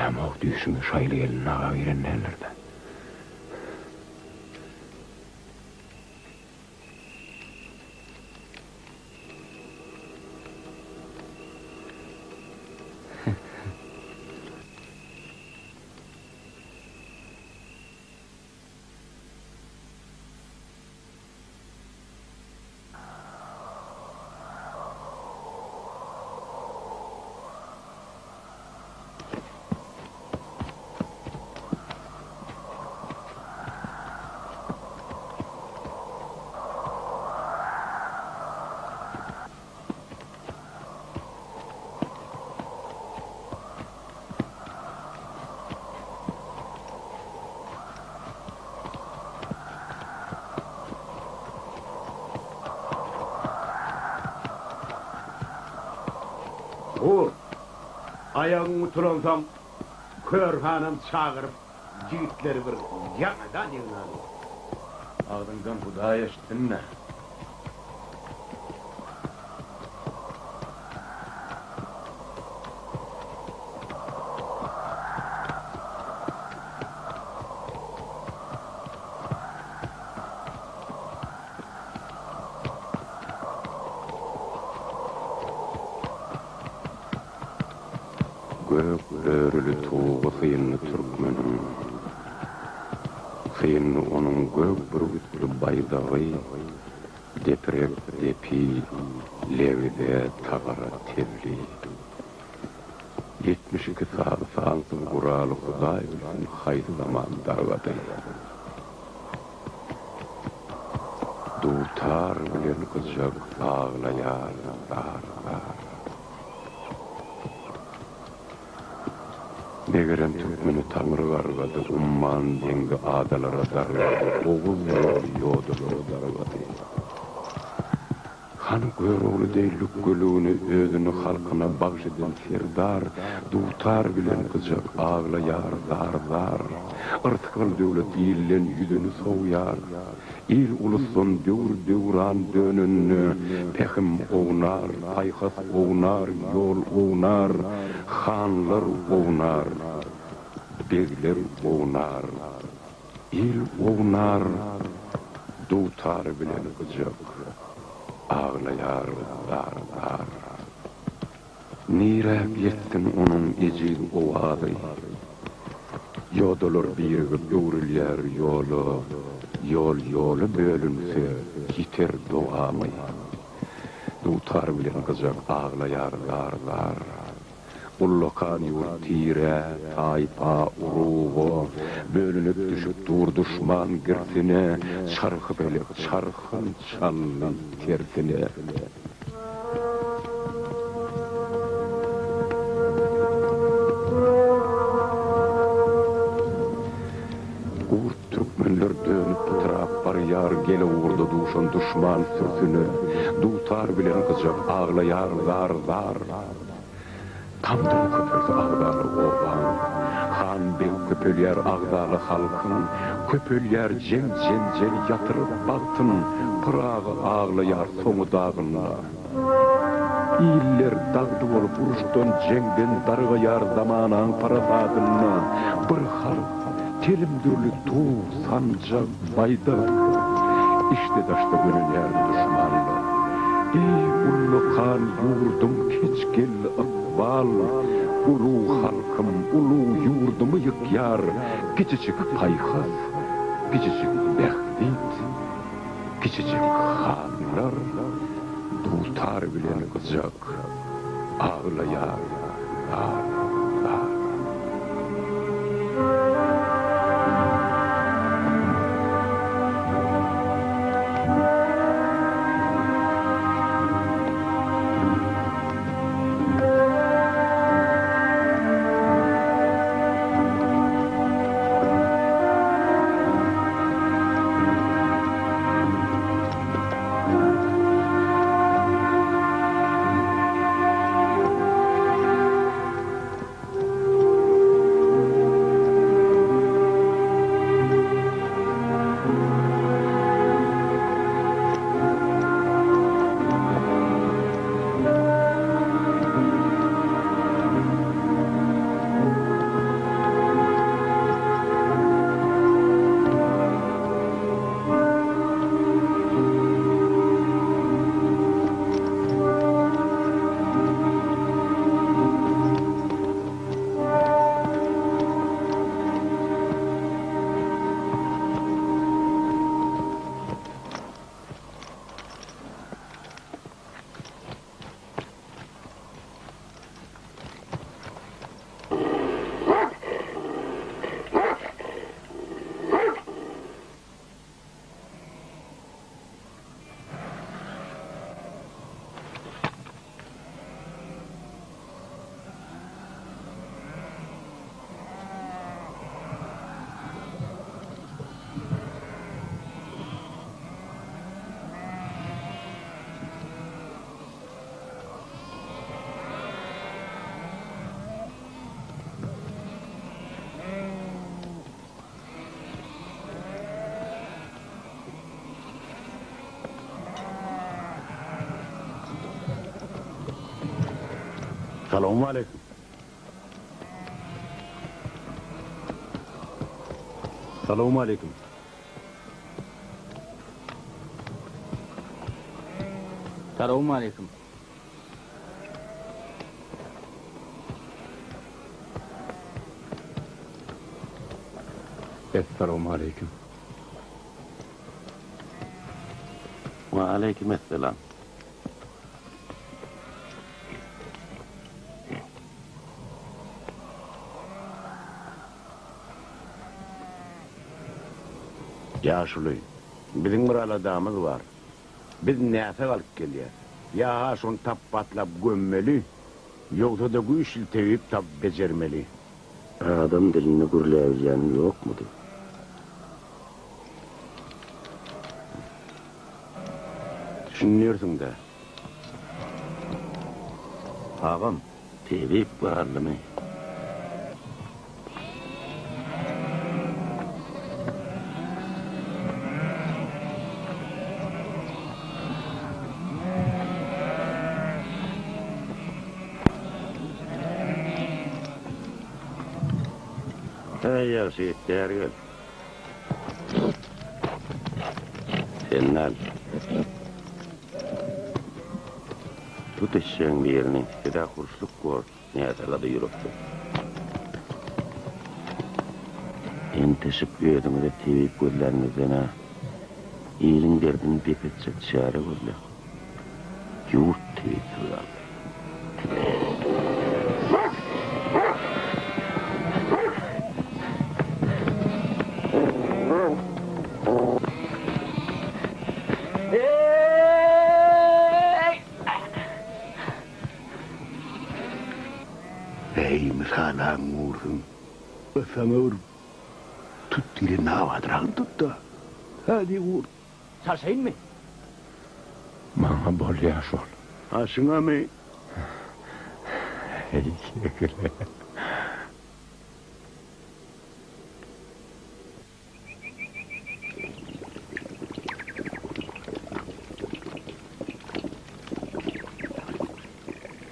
Näme-ow, düýşüňe Şaýly gelin aga giren däldir-dä? Gurt, aýagyň gutulansoň, Körhanam çagyryp, ýigitleri bir ýaňadan ýygnaly. Agzyňdan Hudaý eşitsin-dä. Gök örüli tugy synly türkmeniň, Synly onuň gök bürgütli baýdagy, Deprek depi, lebze, tagara tebli. 72 sazy sansyz guraly Hudaý bilsin haýsy zaman dargady. Dutar bilen gyjak aglaýar zar-zar. Megerem türkmeni Taňry gargady, Umman deňzi adalara dargady, Oguz ýoly ýodalara dargady. Hany Görogly deý lükgeligini özüni halkyna bagş eden serdar, dutar bilen gyjak aglaýar zar-zar. Yrsgal-döwlet ilden ýüzüni sowýar. Il-ulusdan döwür-döwran dönende pähim ownar, paýhas ownar, ýol ownar, hanlar ownar, begler ownar, il ownar, dutar bilen gyjak aglaýar zar-zar. Niräk ýetsin onuň ejiz owazy? Ýodalar birigip öwrülýär ýola, Ýol ýola bölünse, ýiter dowamy. Dutar bilen gyjak aglaýar zar-zar. Ullakan ýurt tirä, taýpa, uruga, Bölünip düşüp dur duşman girsine, Çarhypelek çarhyn çaldy tersine. Gurt türkmenler dönüp pytrap barýar Gelewurda duşan duşman sürüsine, Dutar bilen gyjak aglaýar zar-zar. Tamdyr köpeldi agzaly obaň, Han-beg köpelýär agzaly halkyň, Köpelýär jeň-jenjel ýatyryp bagtyn, Pyragy aglaýar soňy dagynda. Iller dagdy bolup uruşdan, jeňden Dargaýar zamanaň parasadynda. Bir halk, telim dürli tug, sanjak, baýdak, Içde-daşda gönenýär duşmanlar. Eý, ullakan ýurdum keç geldi ykbal, Ulug halkym, ulug ýurdumy ýykýar Kiçijik paýhas, kiçijik bähbit, kiçijik hanlar Dutar bilen gyjak aglaýar zar, zar. Salowmaleýkim. Salowmaleýkim. Salowmaleýkim. Essalowmaleýkim. Waleýkim esselam. Ýaşuly, biziň bir aladamyz bar. Biz näsag alyp gelýäs. Ýa-ha şony tapbatlap gömmeli, ýogsa-da güýçli tebip tapyp bejermeli. Adam dilinde gürläbilýäniň ýokmudy? Düşünersiň-dä. Agam, tebip galdymy? Äý, ýagşy ýigit, bäri gel. Sen al. Tut eşegiň birini, siz-ä hurşluk bor, näsagada ýürekde. Enteşip özüňize tebip gözläniňizden-ä, iliň derdini dep etjek çäre gözläň. Ýurt tebipsiz galdy. Eý, mysalaň gursun, ysaňa bir tut diýlen nabadyragyny tut-da, hä diý gurt. Çalşaýynmy? Maňa bolýa şol. Aşyňamy? Eý, kekile.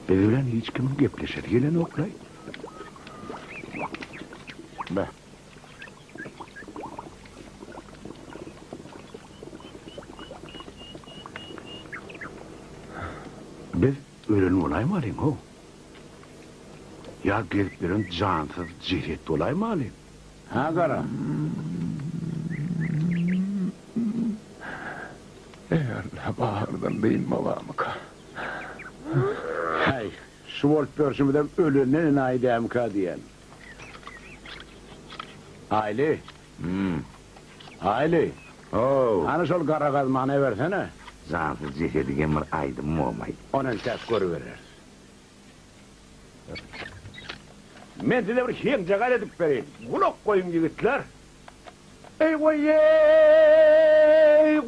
Biz bilen hiç kimiň gepleşesi gelenok-laý. Beh. Biz ölen bolaýmalyň-how? Ýa gezip ýören jansyz jeset bolaýmalyň? Hä, Gara? Eý, Alla, bagyrdan dynma barmyka? Häý, şu bolup ýörşümizem ölenden enaýy dälmikä diýýän. Aýly. Hüm. Aýly. How. Hany şol gara gazmany äbersene. Jansyz jesedigem bir aýdym bomaý. Ony entäk görübereris. Men size bir heňjegal edip bereýin. Gulak goýuň ýigitler. Eý goý-eý,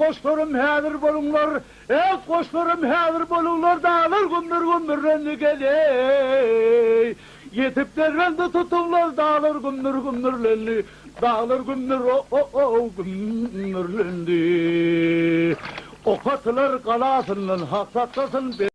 goşlarym häzir boluňlar, Eý, goşlarym häzir boluňlar, Daglar gümmür-gümmürlendi gel-eý. Ýetip derbendi tutuňlar, Daglar gümmür-gümmürlendi, Daglar gümmür-o-o-ow gümmürlendi. Ok atylar galasyndan, Hak saklasyn.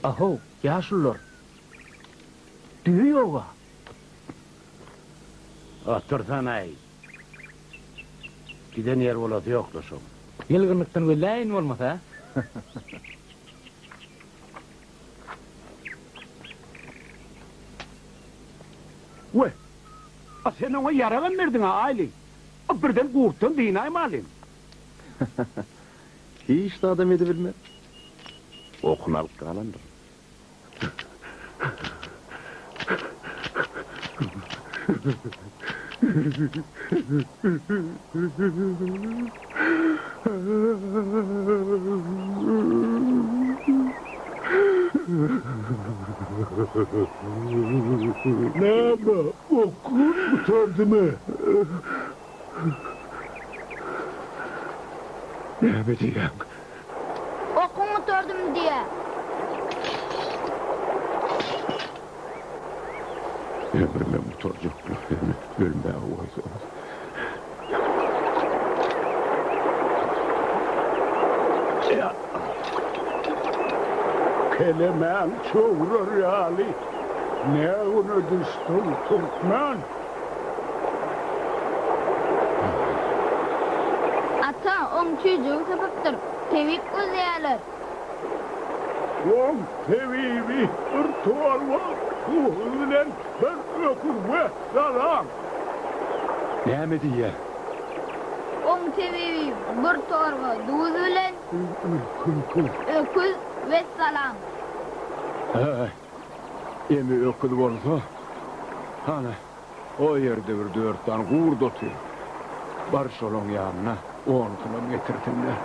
Ahow, ýaşulular. Düýe ýog-a. Otursana-aý. Giden ýer bolasy ýok-la şoň. Ýylgynlykdan gözläýin bolmasa. We, a sen oňa ýaragam berdiň-a, Aýly. A birden gurtdan dynaýmalyň. Hiç zadam edibilmez. Okuny alyp galandyr. Näme, okuň gutardymy? Näme diýýäň? Okuň gutardymy diýýä. Ömrümem gutarjakla, ýöne ölmäge goýsaňyz. Kelemäň çöwrer ýaly nä güne düşdüň, türkmen? Ata, oň çüýjügi sypypdyr. Tebip gözleýärler. Oň tebibi bir torba duz bilen bir öküz wessalam. Näme diýýä? Oň tebibi bir torba duz bilen öküz wessalam. Häý, emi öküz bolsa, hany, o ýerde bir dört sany gurt otyr. Bar şolaň ýanyna, onusynam getirsinler.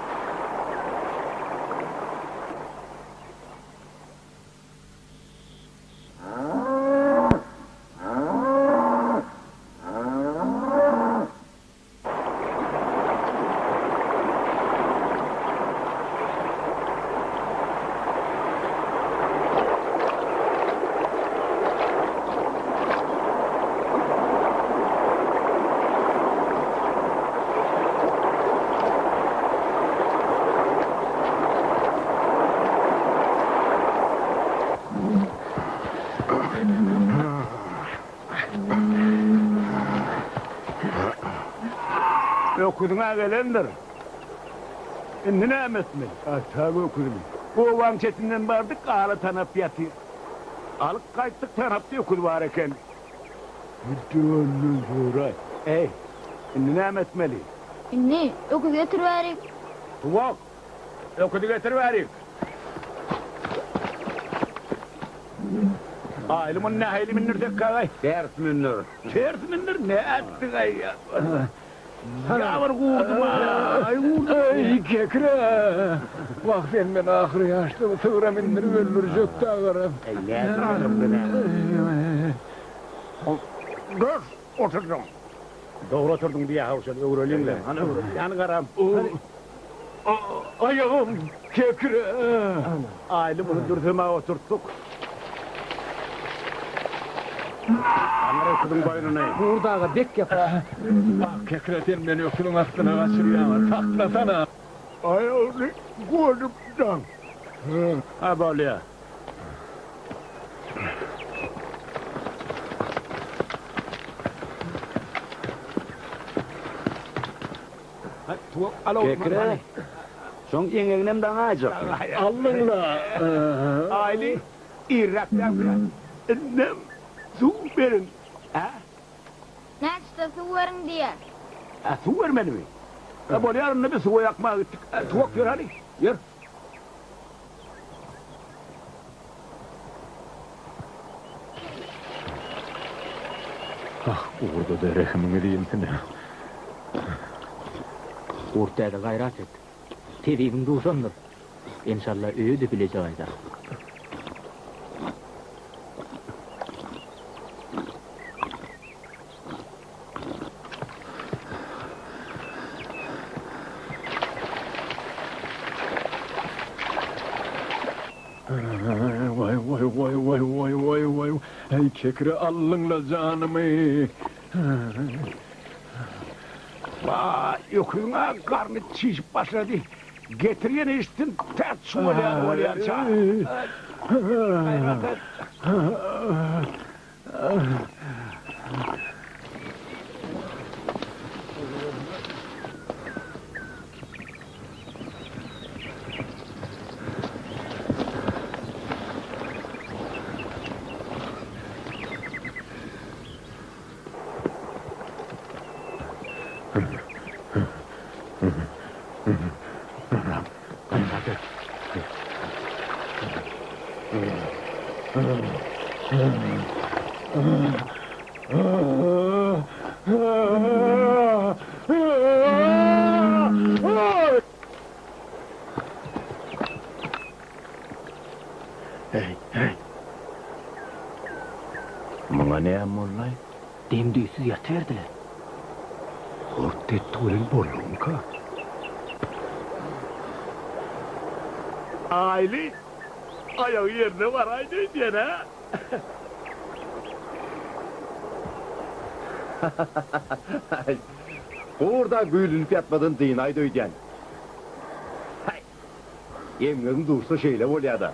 Öküziň-ä gelendir. Indi näme etmeli? Ata öküzimi. Obaň çetinden bardyk, ala tanap ýatyr. Alyp gaýtdyk, tanapda öküz bar eken. Döndün soraý. Eý, indi näme etmeli? Indi öküz getiribärik. Tuwak, öküzi getiribärik. Aýly muny nähili mündürsekkäý? Ters mündür. Ters mündür, nätdiň-aý? Ýa bir gurdum-a, aý gurdum. Eý, kekre! Wah, sen meni ahyr ýaşda bu sygra mündürip öldürjek-dä garaz. Eý, nätdiň näme? Dur, oturdyň. Dogry oturdyň diýýä-how şol, öwreliň-le. Hany öwrel. Ýany garam. Aýagym kekre. Aýly muny dürsem-ä oturtdyk. Aňyr öküziň boýnuny. Gurt aga bek ýapyş. Ah, kekre sen meni öküziň astyna gaçyrýaň-a. Saklasana. Aýagyny görüp daň. Ha bolýa. Kekre, şoň eňeginem daňaýjakmy? Aldyň-la. Aýly irräk däl-de. Indem suw beriň, hä? Näçde suw beriň diýýär. Hä, suw bermelimi? Hä, bolýar, onda biz suwa ýakmaga gitdik. Tuwak ýör hany, ýör. Ah, gurda-da rehimiňiz insin. Gurt däde gaýrat et. Tebibiň duşandyr. Enşalla öýe-de bileje gaýdar. Waý waý waý waý waý waý waý Eý kekre aldyňla janymy. Waý öküziň-ä garny çişip başlady. Getir ýene içsin, tä çuwal ýaly bolýança. Gaýrat et. Hey, hey. Muňa näme boldy? Dem-düýtsüz ýatyberdiler. Hort etdi welin boldumyka? Aýly, aýagy ýerine baraýdy öýdýän-ä? Aý, gurda güýlünip ýatmadan dynaýdy öýdýän. Haý, emgegiň duşsa şeýle bolýa-da.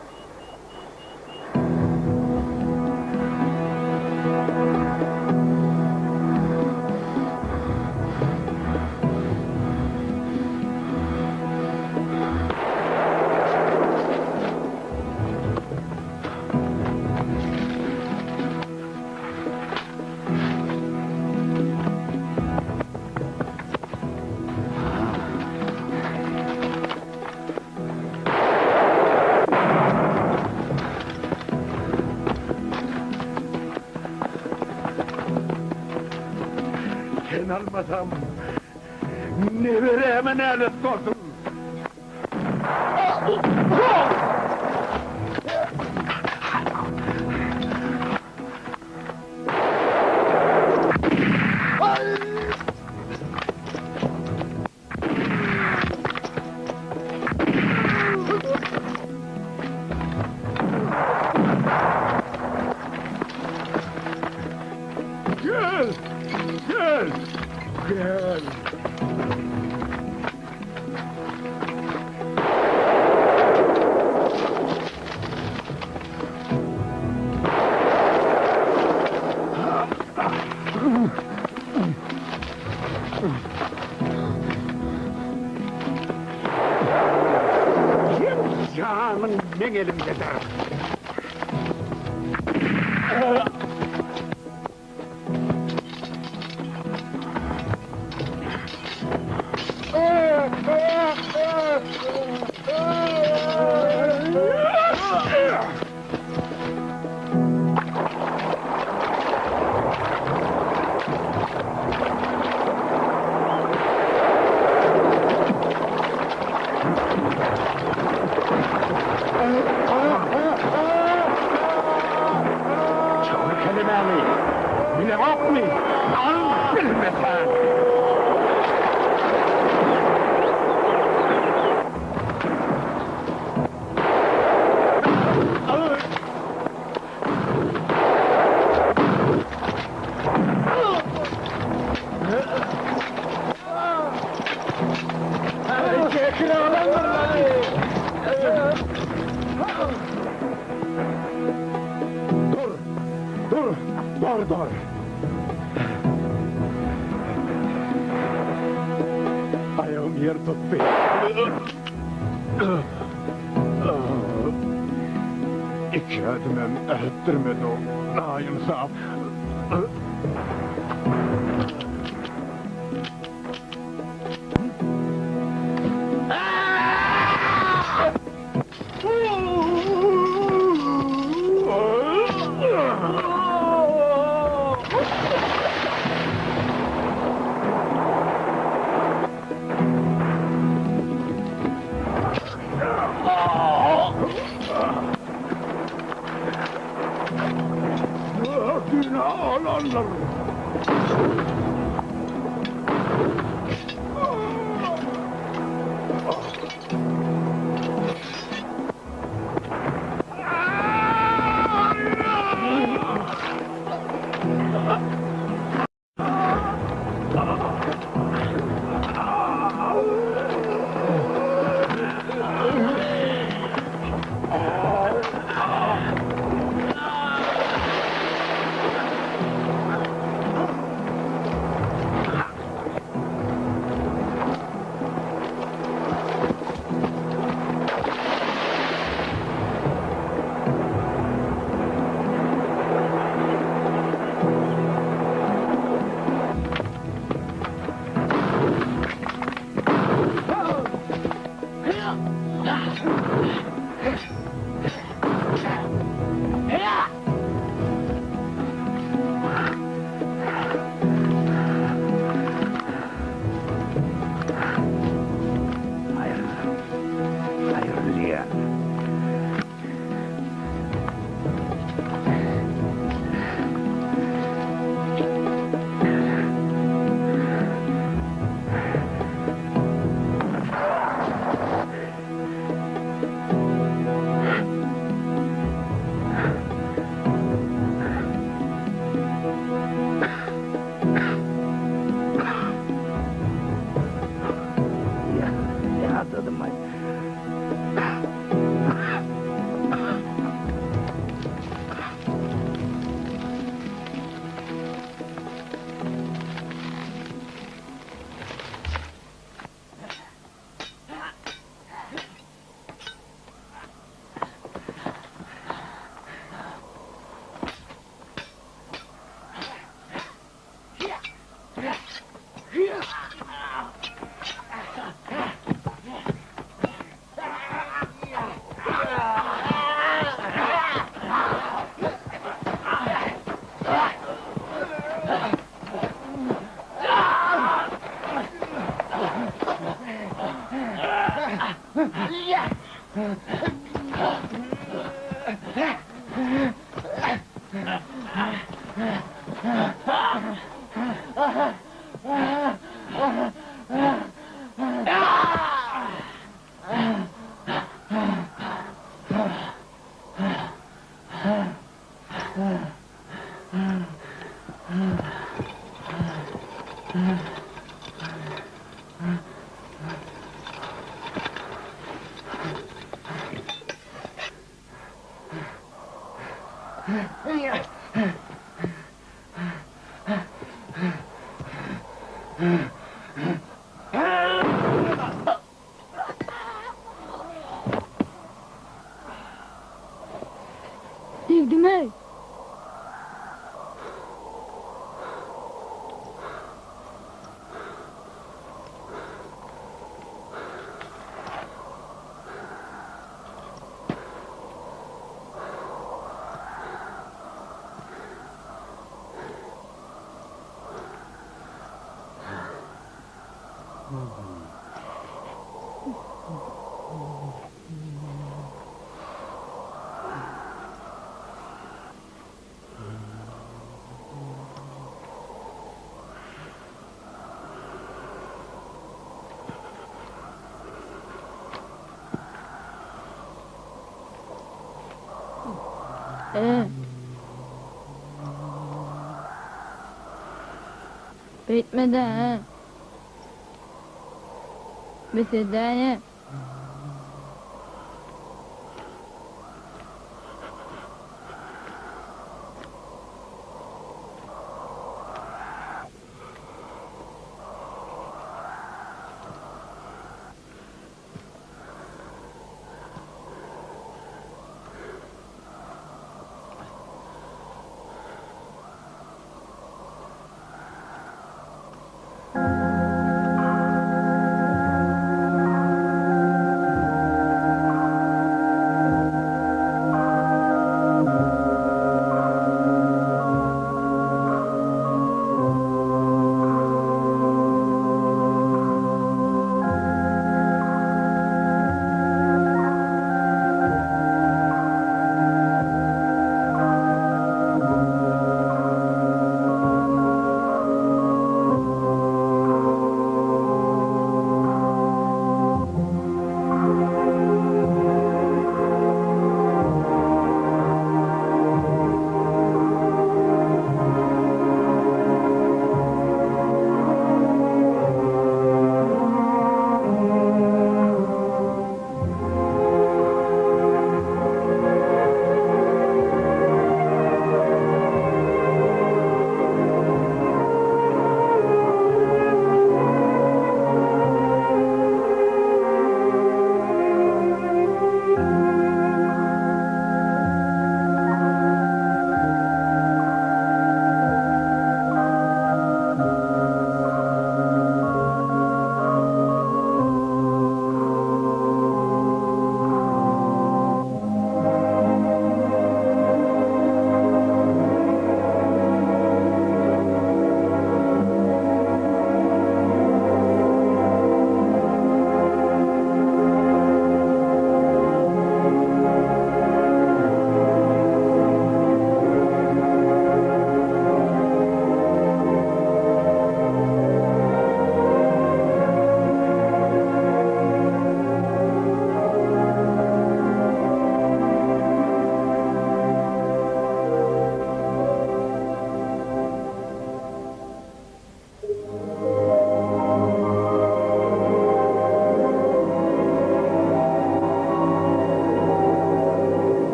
Sen almasam, neberäme nälet bolsun! Gel! Gel! Gel! Janyň meň elimdedir. Çawy kelemäni bileňokmy? Al bilmeseň! Dur! Dur! Dur, dur! Aýagym ýer tutdy. Iki ädimem ätdirmedi o naýynsap. Gördüğünü alanlar. Ýadadym-aý. Degdimi? Ee. Beýtme-dä. Bes edäýe.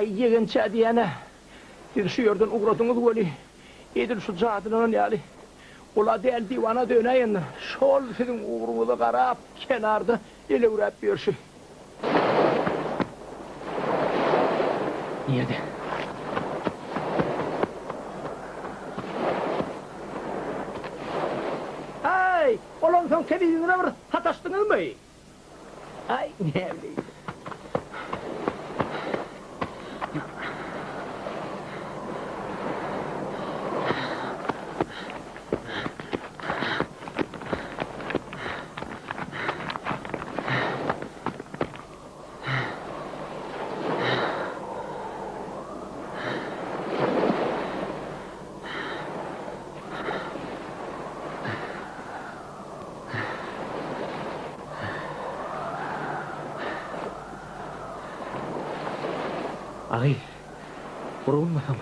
Aý, ýegençä diýýän-ä, siz şu ýerden ugradyňyz weli, edil şu jadylanan ýaly, ol-a däli-diwana dönäýendir. Şol siziň ugruňyza garap, kenarda elewräp ýörşi. Nirede? Aý, ol onsoň tebibiňize bir sataşdyňyzmy? Aý, näbileýin. Agy, urulmasaň.